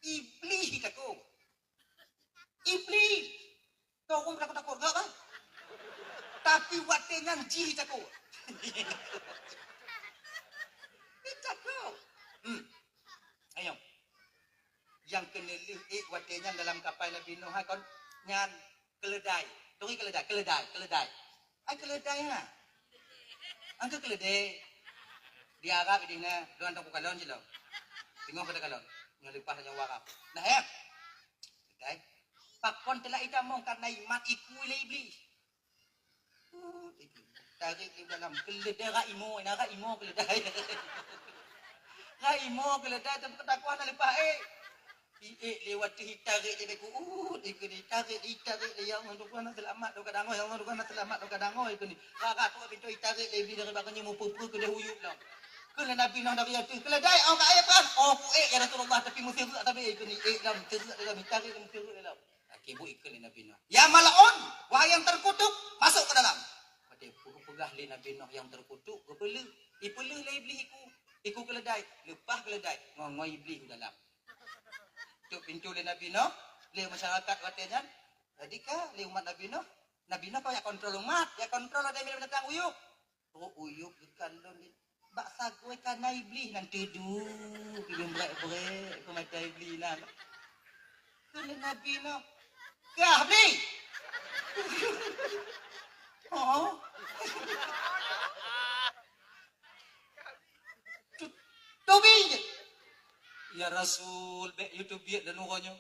Iblih itakot. Iblih. Kau ureueng takot-takot gak kan? Tapi watèe nyan jih itakot. Itakot. Hmm. Ayo. Nyang keuneulheueh ék watèe nyan dalam kapai Nabi Nuh kon nyan keuleudai. Turi keuleudai, keuleudai, keuleudai. Ai keuleudai ha. Angka keuleudai. Di Arab di na, doan teuku kalon jih lom. Teungoh kata kalon. Nyoe leupah nyoe Arab. Nah ya. Keuleudai. Pakon teulak itamong karena imat iku lé Iblih. Tarek di dalam keuleudai rak imo, na rak imo keuleudai. Rak imo keuleudai tapi keutakwa na leupah ék. Iék lewat tu itarek lé beku. Uh, ikeu ni tarek, itarek lé ya Allah, dukun na selamat, dukun dangoi, ya Allah, dukun na selamat, dukun dangoi ikeu ni. Rara tu pintu itarek lé Iblih dari bakanya mupu-pu keu dah uyup lam. Keu Nabi Nuh dari atu, keuleudai, oh, ka ék kan? Oh, ku ék ya Rasulullah, tapi meusireuk tapi ikeu ni, ék lam, sireuk dalam, itarek lam, sireuk dalam. Aki bu ikeu lé Nabi Nuh. Ya mal'un, wahai yang terkutuk, masuk ke dalam. Pada peugah lé Nabi Nuh yang terkutuk, geupeuleuh. Ipeuleuh lé Iblih iku, iku keuleudai, leupah keuleudai, ngongoi Iblih u dalam. Tutup pintu lé Nabi Nuh, lé masyarakat watèe nyan. Jadi ka lé umat Nabi Nuh, Nabi Nuh kau ya kontrol umat, ya kontrol ada binatang uyup. Trok uyup geukalon di bak sagoe kana Iblih nan teudu, teudu brek-brek peumata Iblih nan. Keu Nabi Nuh, "Kah, Iblih!" "Oh." "Tu-, teubiet!" "Ya Rasul, bèk yue teubiet lôn uroe nyoe."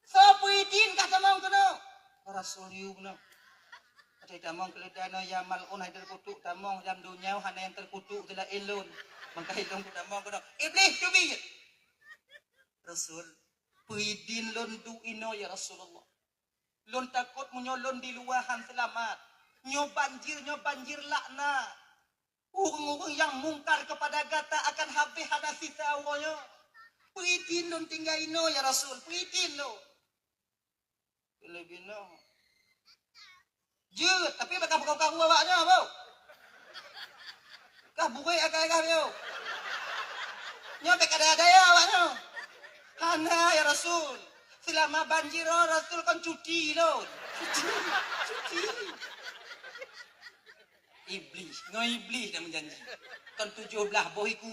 "Soe peuidin kah tamong keunoe?" "Rasul yue keunoe." "Atai tamong keuleudai nyoe ya mal'un hai terkutuk, tamong lam donya hana nyang terkutuk teulaén lôn. Mangkai lôn kutamong keunoe." "Iblih, teubiet!" "Rasul, peuidin lôn duek inoe ya Rasulullah. Lôn takot meunyoe lôn di luwa han seulamat. Nyoe banjir, nyoe banjir laknat. Ureueng-ureueng nyang mungkar keupada gata akan habéh hana sisa uroe nyoe. Peuidin lôn tinggai inoe ya Rasul, peuidin lôn." Keu Nabi Nuh, "Jeuet, tapi bèk karu-karu awak nyoe, boh. Kah buet akai kah nyoe. Nyoe bèk ada daya awak nyoe." "Hana ya Rasul. Seulama banjir nyoe Rasul kon cuti lôn." Cuti, cuti. Iblih, ngon Iblih dah meujanji. Kon tujoh blaih boh iku.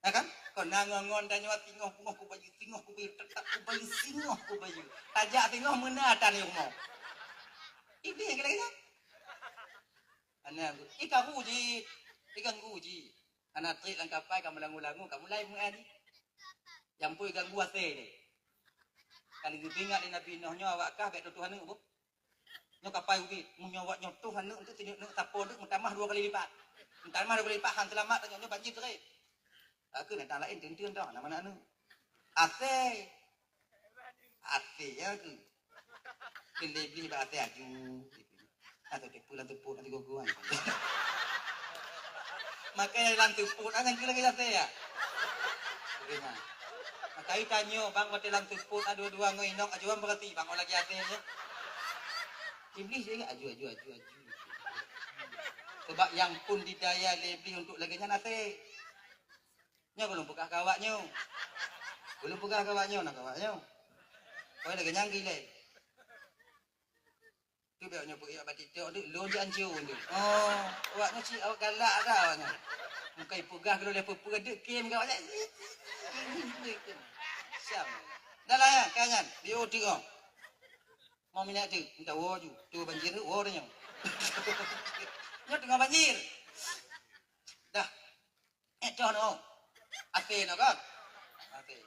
Ya kan? Kon na ngon-ngon tanyoe singoh pungoh kubayeue, singoh kubayeue, teutap kubayeue, singoh kubayeue. Tajak singoh meuna atan rumoh. Iblih lagèe nyan. Hana, ikaru jih, iganggu jih. Hana trép lam kapai ka meulangu-langu, ka mulai meu'ah jih. Nyang pue ganggu asèe deh. Ka lheueh geupeuingat lé Nabi Nuh nyoe awak kah bèk tutoh aneuk boh. Nyoe kapai ubit, meunyoe awak nyoe tutoh aneuk, teunyoe neuk sapo deuk meutamah dua kali lipat. Meutamah dua kali lipat han seulamat, tanyoe nyoe banjir trép. Aku na laén teunteun dah, nama aneuk. Asèe. Asèe ya ke. Keu Iblih bak asèe aju. Atau tipu lam teupot, nanti gogoan. Makanya lam teupot, ah, nyang kira-kira saya. Bagaimana? Makanya tanyoe, bang, watèe lam teupot, ah, dua-dua ngon inong, ajuan berarti, bang, oh, lagi asèe je. Iblih dia ingat, aju, aju, aju, aju. Sebab nyang pun didaya lé Iblih untuk lagèe nyan asèe. Nyoe ulôn peugah keu awak nyoe. Ulôn peugah keu awak nyoe, na keu awak nyoe. Koi lagèe nyan gilèe. Tu biar nyoe beuék bak TikTok tu, lôn ji ancô tu. Oh, awak nyoe cit awak galak dah awak nyoe. Mungkai peugah keu lôn lé peue-peue deuk kem keu awak nyoe. Siap. Dah lah ya, kan nyan. Di oh teuh. Mau minat tu, minta wo ju. Tu banjir tu, wo dah nyoe. Nyoe teungoh banjir. Dah. Eh, toh no. Asèe no kan? Asèe.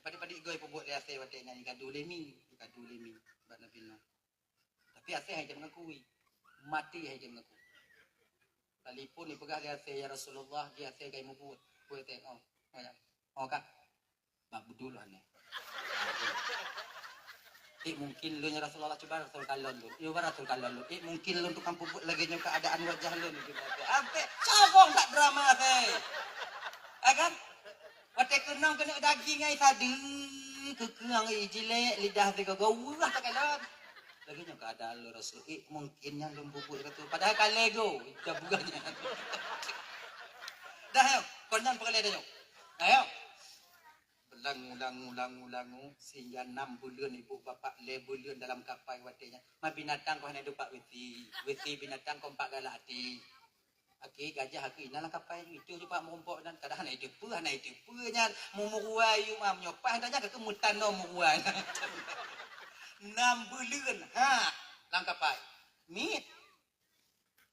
Padi-padi goi peubuet lé asèe watèe nyan, ikadu lé mi, ikadu lé mi bak Nabi Nuh. Tapi asèe hai jam ngakui. Mati hai jam ngaku. Talipon ipeugah lé asèe, "Ya Rasulullah, di asèe kai mubuet." Buet teh, oh. Oh, ya. Oh, kak. Bak beudôh lôn nyoe. Eh, mungkin lôn, ya Rasulullah, cuba Rasul kalon lôn. Cuba Rasul kalon lôn. Eh, mungkin lôn tukang peubuet lagèe nyoe keuadaan wajah lôn. Ampé, cabong that drama teh. Ya kan? Watèe keunong keuneuk daging ai sadeue, keukeueng ai jilek, lidah teugogo, weueh takalon. Lagèe nyoe keuadaan lôn Rasul, eh, mungkin nyan lôn bubuet keu Rasul. Padahai ka lego, ka bukan nyan. Dah, ayo, kon nyan peureulèe dah nyoe. Ayo. Langu, langu, langu, langu, sehingga nam buleuen ibu bapak, lhèe buleuen dalam kapai watèe nyan. Ma binatang kon hana dupat wisi, wisi binatang kon pat galak até. Akhé gajah akhé inan lam kapai, itu juga meurumpok dan kadang hana iteupeue, hana iteupeue nyan. Meumurua ayue ma meunyoe paih dan nyan ka keuh meutanoh murua nyan. Nam buleuen, ha, lam kapai. Miet.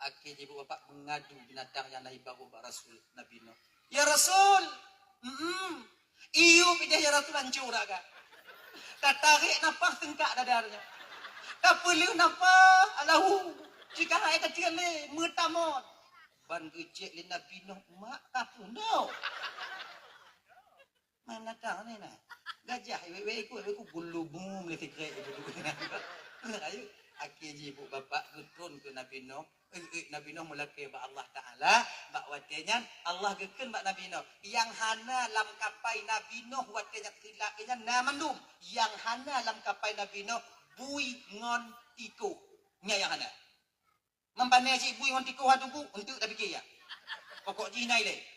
Akhé jibu bapak meungadu binatang nyang na ibagoe bak Rasul Nabi Nuh. "Ya Rasul, mm, iyu pideh ya Rasul hancô dak ka. Tatarek nafah seungkak dada nyoe. Tapeuleueh nafah, Allahu, jika hai kacil lé meutamon." Ban geucék lé Nabi Nuh, "Mak ka peunoh." Mana tang ni nah. Gajah wek-wek ikut, wek ikut gulubum lé sikrek ibu tu. Ayo, akhé jibu bapak geutron keu Nabi Nuh. Eh, eh, Nabi Nuh meulakèe bak Allah Taala, bak watèe nyan Allah geukheun bak Nabi Nuh, nyang hana lam kapai Nabi Nuh watèe nyan silap nyan na mandum. Nyang hana lam kapai Nabi Nuh bui ngon tikoh. Nyan nyang hana. Meupanè cit bui ngon tikoh ha Teungku, eunteuk tapiké ya. Pokok jih na ilèe.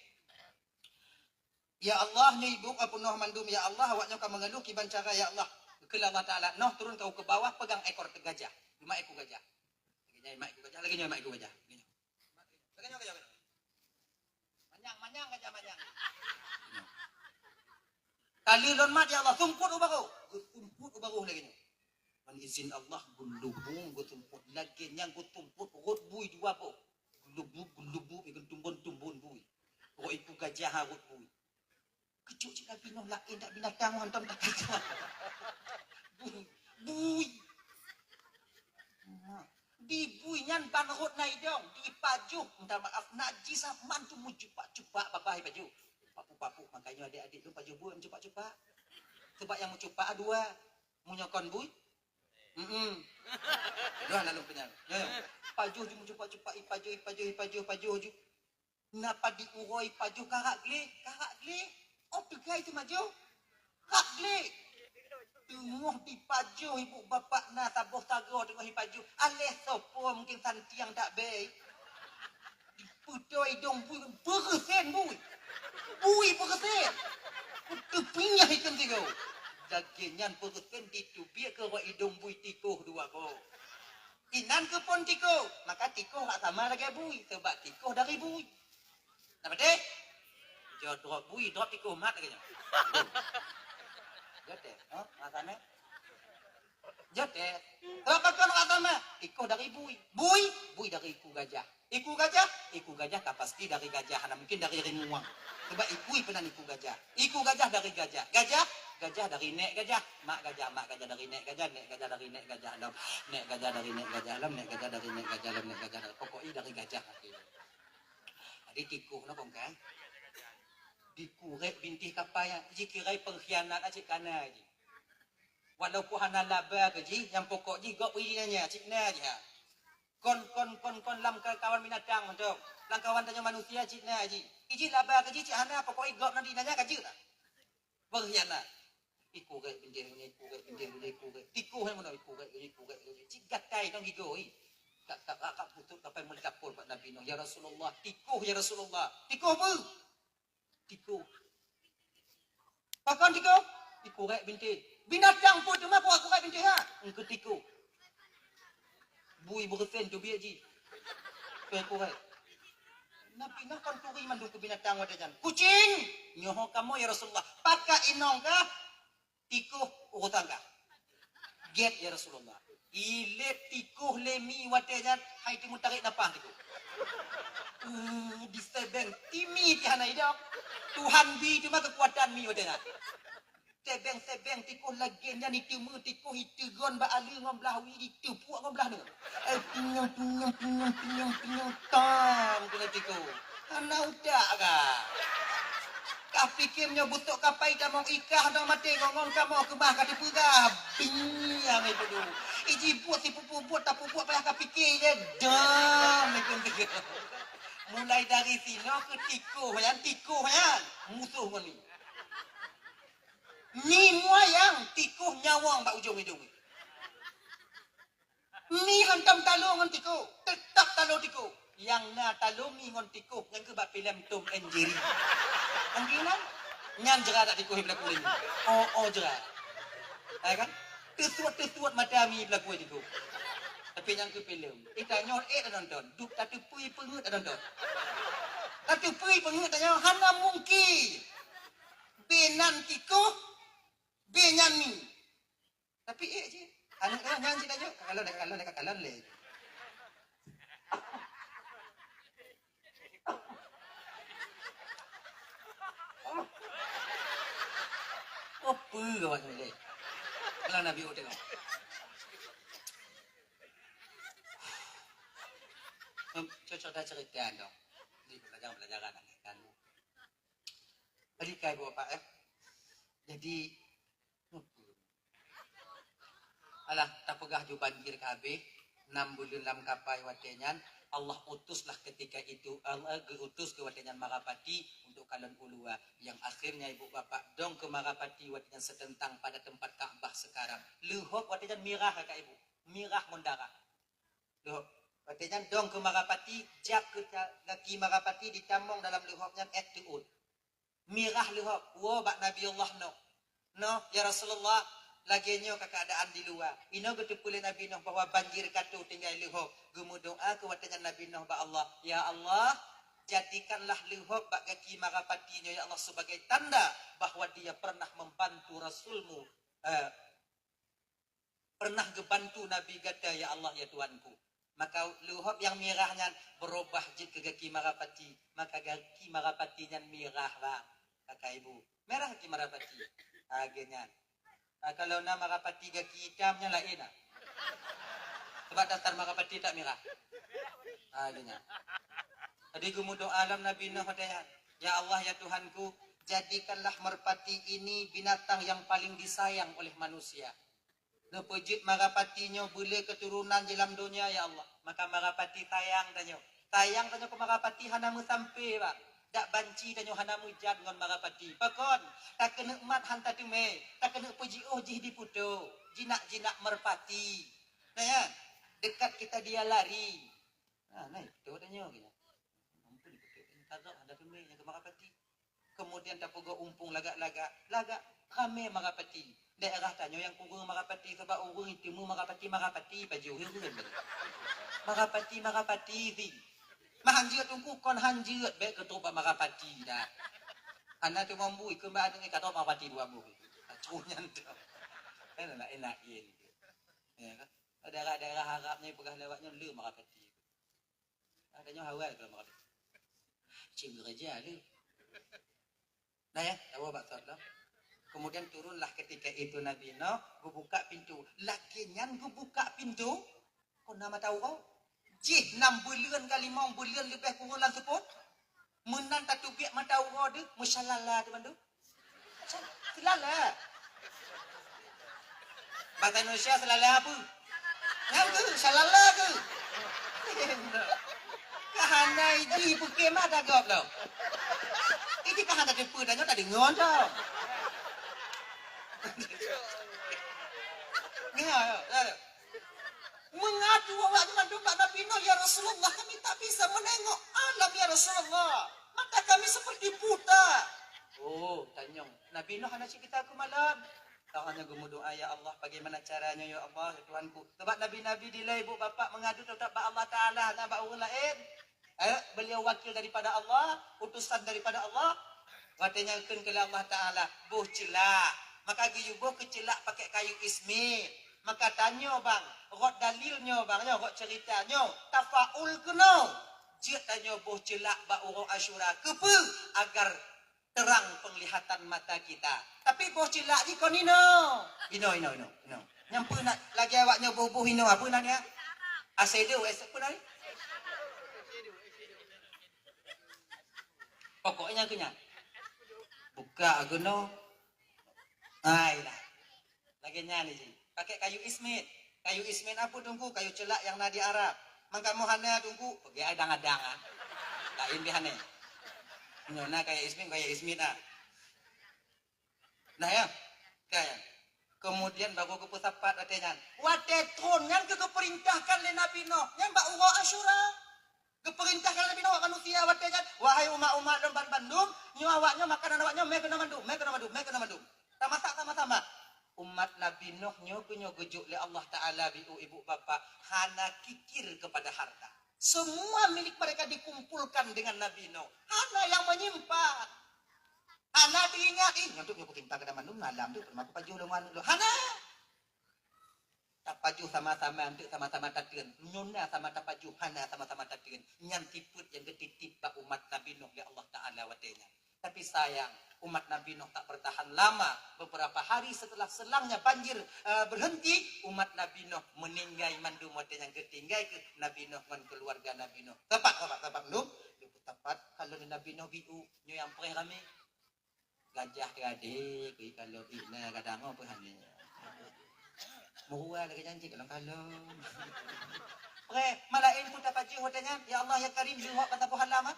Ya Allah, nyoe ibu ka peunoh mandum, ya Allah, awak nyoe ka meungeuluh kiban cara, ya Allah. Geukheun lé Allah Taala, "Noh turun kah u keu bawah, pegang ekor gajah." Imat ekor gajah. Lagèe nyoe imat ekor gajah, lagèe nyoe imat ekor gajah. Lagèe nyoe. Lagèe nyoe, lagèe nyoe, lagèe nyoe. Manyang, manyang gajah manyang. Ka lheueh lôn mat, ya Allah, sumpot u barôh. Geusumpot u barôh lagèe nyoe. Ngon izin Allah, geulubum geusumpot. Lagèe nyan geusumpot rot bui dua boh. Geulubum, geulubum, geutumbon-tumbon bui. Rot iku gajah rot bui. Keujeuet cit Nabi Nuh laén dak binatang hantom takheun. Bui, bui. Di bui nyan ban rot na idong, dipajoh, minta maaf, najis, mandum meucupak-cupak babah ipajoh. Papuk-papuk, makajih adék-adék lôn pajoh bui meucupak-cupak. Sebab nyang meucupak dua, meunyoe kon bui, mm-mm. Dua lalu kenyang. Nyoe, nyoe. Pajoh ju meucupak-cupak, ipajoh, ipajoh, ipajoh, pajoh ju. Na pat di uroe pajoh karak gleh, karak gleh. Oh, teugai teumajoh. Rak gleh. Teungoh dipajoh ibu bapak na saboh sagoe teungoh ipajoh. Aléh sopo mungkin santiang dak bei. Dipeutôi idong bui, beureusen bui. Bui beureusen. Teupinyah ikheun sigoe. Lagèe nyan beureusen ditubiek keu rot idong bui tikoh dua boh. Inan keuh phon tikoh, maka tikoh hak sama lagèe bui, seubab tikoh dari bui. Na patéh? Jeuet drop bui, drop tikoh mat lagèe nyoe. Jeuet teh, ha? Masalah? Jeuet teh. Sebab pakon rata mah? Tikoh dari bui. Bui, bui dari iku gajah. Iku gajah, iku gajah ka pasti dari gajah, hana mungkin dari ringuang. Sebab iku peunan iku gajah. Iku gajah dari gajah. Gajah, gajah dari nèk gajah. Mak gajah, mak gajah dari nèk gajah. Nèk gajah dari nèk gajah lom. Nèk gajah dari nèk gajah lom. Nèk gajah dari nèk gajah lom. Nèk gajah dari, pokoknya dari gajah. Jadi tikoh nyoe kon kan. Dikurek bintéh kapai nyan, jikira pengkhianat cit kana jih. Walaupun hana laba keu jih, nyang pokok jih gob bri nyan cit na jih ha. Kon, kon, kon, kon lam kawan binatang mantong. Lam kawan tanyoe manusia cit na jih. Ijih laba keu jih cit hana, pokok jih gob na di nyan ka jeuet lah. Pengkhianat. Ikurek bintéh nyoe, ikurek bintéh nyoe, ikurek. Tikoh nyan meunan, ikurek nyoe, ikurek nyoe. Cit gatai nyoe gigoe. Ka, ka, ka, ka putut kapai meulapor bak Nabi Nuh, "Ya Rasulullah, tikoh ya Rasulullah." Tikoh peue? Tikoh. Pakon tikoh? Ikurek bintéh. Binatang peue teuma kurek bintéh ha? Engkeu tikoh. Bui beureusen teubiet jih. Keu kurek. Nabi Nuh kon turi mandum keu binatang watèe nyan. Kucing! Nyoe ho kamoe ya Rasulullah. Pakat inong kah? Tikoh urusan kah? Gét ya Rasulullah. Ilét tikoh lé mi watèe nyan hai teumeutarek nafah tikoh. Uh, disebeng timi ti hana idong. Tuhan bi teuma keukuatan mi watèe nyan. Sebeng-sebeng tikoh lagèe nyan iteumeu tikoh iteugon bak aleue ngon blah wie iteupuek ngon blah nyoe. Eh, pinyong, pinyong, pinyong, pinyong, pinyong, tam keunan tikoh. Hana utak ka. Ka pikir meunyoe beusok kapai tamong ikah dong maté ngon-ngon kamoe keumah ka teupeugah. Binyang ipeudong. Iji buet sipupu buet tapubuet payah ka pikir je. Dam ikun tikoh. Mulai dari sinoe keu tikoh nyan, tikoh nyan musoh ngon ni. Nyi muayang tikoh nyawong bak ujong idong. Mi hantom talo ngon tikôh, teutap talo tikôh. Nyang na talo mi ngon tikôh, nyang keu bak filem Tom and Jerry. Nyang keunan, nyan jeuet that tikôh beulaku lé mi. Oh, oh jeuet. Hai kan? Teusuet-teusuet mata mi beulaku tikôh. Tapi nyang keu filem, eh tanyoe ék tanonton, duek tateupeue peungeut tanonton. Tateupeue peungeut tanyoe hana mungkin. Beu nan tikôh, beu nyan mi. Tapi ék jih. Aneuk nyan, nyan jih tanyoe. Kalon, kalon, kalon lé. Oh, peue awak nyoe lé? Kalau Nabi udah. Cocok dah cerita dong. Di pelajaran-pelajaran kan. Tadi kai bapak eh. Jadi Alah, tapeugah ju banjir ka habéh, nam buleuen lam kapai watée nyan, Allah utuslah ketika itu, Allah geuutus keu watée nyan Marapati untuk kalon u luwa. Nyang akhirnya ibu bapak dong keu Marapati watée nyan seuteuntang pada teumpat Ka'bah sekarang. Leuhop watée nyan mirah kakak ibu, mirah ngon darah. Leuhop. Watée nyan dong keu Marapati, jak keu ta-, gaki Marapati ditamong dalam leuhop nyan ék teuôt. Mirah leuhop, woe bak Nabi Allah Nuh. Nuh, ya Rasulullah, lagée nyoe keuadaan di luwa. Inoe geuteupeue lé Nabi Nuh bahwa banjir ka troh tinggai leuhop. Geumeudoá keu watée nyan Nabi Nuh bak Allah, "Ya Allah, jadikanlah leuhop bak gaki Marapati nyoe, ya Allah, sebagai tanda bahwa dia pernah membantu Rasul-Mu, eh, pernah geubantu Nabi gata, ya Allah, ya Tuhanku." Maka leuhop nyang mirah nyan beurubah jeuet keu gaki Marapati. Maka gaki Marapati nyan mirah, bang. Kakak ibu, mirah gaki Marapati. Lagée nyan. Ah, kalau na Marapati gaki itam nyan laén na. Sebab dasar Marapati tak mirah. Lagée nyan. Jadi geumeudoá lom Nabi Nuh watée nyan, "Ya Allah, ya Tuhanku, jadikanlah merpati ini binatang yang paling disayang oleh manusia." Neupeujeuet Marapati nyoe beulé keuturonan jih lam donya, ya Allah. Maka Marapati sayang tanyoe. Sayang tanyoe keu Marapati hana meusampé, bang. Dak banci tanyoe hana meujat ngon Marapati. Pakon? Takeuneuk mat han tateumé, takeuneuk peujiôh jih di puto. Jinak-jinak merpati. Nah, ya, dekat kita dia lari. Nah, nah, itu tanyoe gini. Ampun, itu tanyoe. Tagak ada teumé nyang keu Marapati. Kemudian tapeugah umpung lagak-lagak, lagak ramé Marapati. Daerah tanyoe nyang kureueng Marapati, sabab ureueng teumé Marapati, Marapati baju hireuen. Marapati, Marapati si. Mah han jeuet Teungku, kon han jeuet, bék keutrok bak Marapati dah. Hana teumambu ikheun bak aneuk ka trok Marapati dua boh. Acung nyan tu. Kan enak-enak ye. Ya kan? Daerah-daerah Arab ni peugah lewat nyoe le Marapati. Ada nyoe awai kalau Marapati. Cing gereja le. Nah ya, tahu bak thot lah. Kemudian turunlah ketika itu Nabi Nuh, geubuka pintu. Lagée nyan geubuka pintu, kon na mata uroe. Jih nam buleuen ka limong buleuen leubeh kureueng lam seupôt. Meunan tateubiet mata uroe deuh, meusalala teuk mandum. Seulala. Bahasa Indonesia seulala apa? Nyan keuh, seulala keuh. Ka hana iji peuke mata gob lom. Iji ka hana teupeu tanyoe tadeungoe tau. Nyoe, nyoe. Mengadu awak mandum bak Nabi Nuh, "Ya Rasulullah, kami tak bisa menengok alam, ya Rasulullah. Mata kami seperti buta." Oh, tanyong. Nabi Nuh hana cit geutakeu malam. Tanyoe hanya geumeudoá, "Ya Allah, bagaimana caranya, ya Allah, ya Tuhanku?" Sebab nabi-nabi dilée ibu bapak mengadu tetap bak Allah Taala, hana bak ureueng laén. Eh, beliau wakil daripada Allah, utusan daripada Allah. Watée nyan kheun keu Allah Taala, "Boh ceulak." Maka geuyue boh keu ceulak pakai kayu ismit. Maka tanyoe bang, rot dalil nyoe bang, nyoe rot cerita nyoe, tafaul keunoe. Jeuet tanyoe boh ceulak bak uroe Asyura. Keupeue? Agar terang penglihatan mata kita. Tapi boh ceulak jih kon inoe. Inoe, inoe, inoe, inoe. Nyang peue na lagée awak nyoe boh-boh inoe, apa nan ya? Asedo, es-, apa nan? Pokoknya keu nyan. Buka geuno. Hai lah. Lagée nyan jih. Pakai kayu ismit. Kayu ismit apa Teungku? Kayu ceulak nyang na di Arab. Man kamoe hana Teungku, peugi adang-adang ah. Laén pih hana. Nyoe na kayu ismit, kayu ismit ah. Nah ya. Ka ya. Kemudian baru geupeusapat watée nyan. Watée thon nyan keu geupeurintahkan lé Nabi Nuh, nyan bak uroe Asyura. Geupeurintahkan lé Nabi Nuh bak manusia watée nyan, "Wahai umat-umat lôn ban bandum, nyoe awak nyoe makanan awak nyoe mé keunoe mandum, mé keunoe mandum, mé keunoe mandum." Tamasak sama-sama. Umat Nabi Nuh nyoe keu nyoe geujok lé Allah Taala biu ibu bapak hana kikir kepada harta. Semua milik mereka dikumpulkan dengan Nabi Nuh. Hana yang menyimpan. Hana teuingat, "Ih, nyoe tu nyoe kutinta keu mandum malam tu, pernah kupajoh lom anu lom." Hana. Tapajoh sama-sama, untuk sama-sama tateun. Nyoe na sama tapajoh, hana sama-sama tateun. Nyan sifeuet nyang geutitip bak umat Nabi Nuh lé Allah Taala watée nyan. Tapi sayang, umat Nabi Nuh tak bertahan lama. Beberapa hari setelah selangnya banjir, eh, berhenti, umat Nabi Nuh meninggai mandum watée nyan, geutinggai keu Nabi Nuh ngon keluarga Nabi Nuh. Tepat, tepat, tepat, lom. Tepat, kalau Nabi Nuh biu, nyoe nyang preh ramé. Gajah keu adé, kui kalon ina kadang oh peuhani. Meuruwa lagée janji kalon-kalon. Preh, malaén pun tapajoh watée nyan, "Ya Allah, ya Karim, jeuet bak saboh halaman."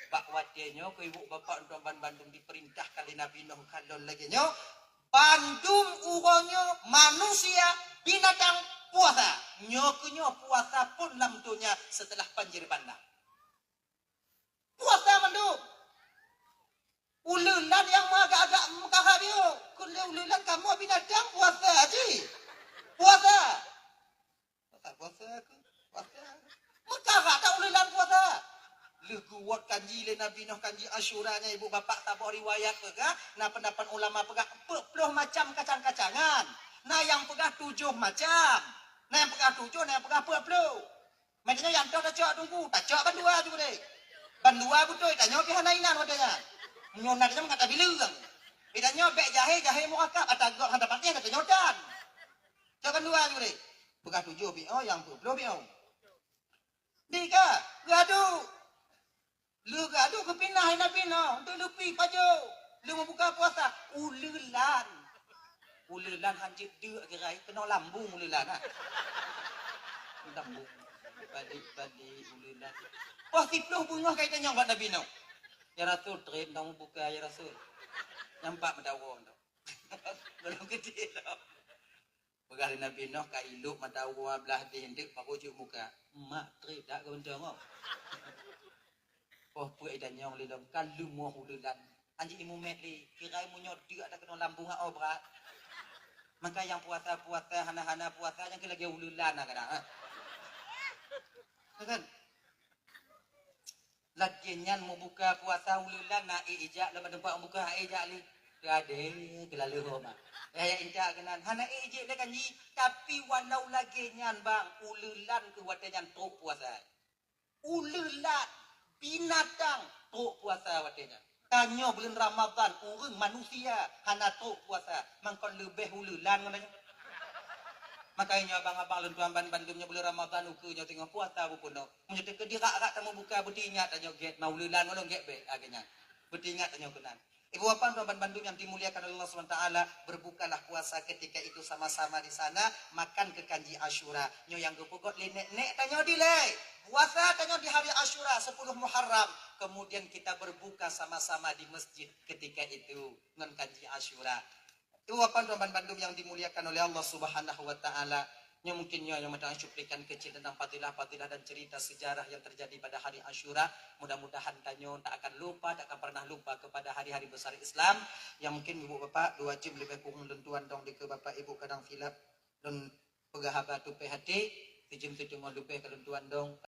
Bak watée nyoe keu ibu bapak untuk ban bandum diperintahkan lé Nabi Nuh kalon lagée nyoe, bandum uroe nyoe manusia, binatang puasa. Nyoe keu nyoe puasa pun lam donya setelah banjir bandang. Puasa mandum. Uleulan nyang meuagak-agak meukaha biôh. Keu lé uleulan kamoe binatang puasa cit. Puasa. Puasa, puasa aku. Puasa. Meukaha tak uleulan puasa. Lheueh geuwot kanji lé Nabi Nuh kanji Asyura nyan ibu bapak saboh riwayat peugah, na pendapat ulama peugah peuet ploh macam kacang-kacangan. Na nyang peugah tujoh macam. Na nyang peugah tujoh, na nyang peugah peuet ploh. Meunyoe nyang toh tacok teungku, tacok bandua ju deh. Bandua beutôi, tanyoe pih hana inan watée nyan. Nyoe na tanyoe meukat tabileung. Eh, tanyoe bék jahé, jahé murakab, ata gok hana patéh, tanyoe tan. Cok bandua ju deh. Peugah tujoh biôh, nyang peuet ploh biôh. Di ka, gadu. Lheueh gadu geupinah Nabi Nuh, untuk leupi pajoh. Lheueh meubuka puasa, uleulan. Uleulan hanjeuet deuk gerai, keunoe lambung uleulan, ha. Lambung. Balik-balik uleulan. Poh siploh beungoh ka itanyong bak Nabi Nuh. "Ya Rasul, trép dong buka, ya Rasul." Nyampak meudawa tu. Belum gede tu. Peugah lé Nabi Nuh ka ilok mata uwa blah deh enteuk, baru jeuet buka. Mak trép dak keu mantong oh. Poh peuet itanyong lé lom, ka leumoh uleulan. Anjing imumet lé, kirai meunyoe deuk dak keunoe lambung oh brat. Maka nyang puasa-puasa, hana-hana puasa, nyang keu lagée uleulan na kadang, ha. Kan? Lagée nyan meubuka puasa uleulan na ék ijak lam teumpat meubuka, ék ijak lé. Gadée, geulaleuho ma. Eh, ya inta keunan. Hana ék ijak lé kanji, tapi walau lagée nyan bang, uleulan keu watée nyan trok puasa. Uleulan, binatang, trok puasa watée nyan. Tanyoe buleuen Ramadhan, ureuëng manusia hana trok puasa, mangkon leubeh uleulan ngon tanyoe. Makajih nyoe abang-abang lôn tuan ban bandum nyoe buleuen Ramadhan ukeue nyoe teungoh puasa beupunoe. Meunyoe teukeudi rak-rak tameubuka, beuteuingat tanyoe gét, ma uleulan ngon lôn gét bék lagée nyan. Beuteuingat tanyoe keunan. Ibu bapak tuan ban bandum yang dimuliakan oleh Allah Subhanahu wa taala, berbukalah puasa ketika itu sama-sama di sana, makan keu kanji Asyura. Nyoe nyang geupeugot lé nek-nek tanyoe dilée. Puasa tanyoe di hari Asyura sepuluh Muharram, kemudian kita berbuka sama-sama di masjid ketika itu ngon kanji Asyura. Ibu bapak tuan ban bandum yang dimuliakan oleh Allah Subhanahu wa taala, nyoe mungkin nyoe nyang meutanyoe cuplikan kecil tentang fadilah-fadilah dan cerita sejarah yang terjadi pada hari Asyura. Mudah-mudahan tanyoe tak akan lupa, tak akan pernah lupa kepada hari-hari besar Islam yang mungkin ibu bapak dua jam lebih kurang lôn tuan dong dikeue bapak ibu kadang silap lôn peugah haba tupéh até, sijeuem siteungoh leubeh ka lôn tuan dong,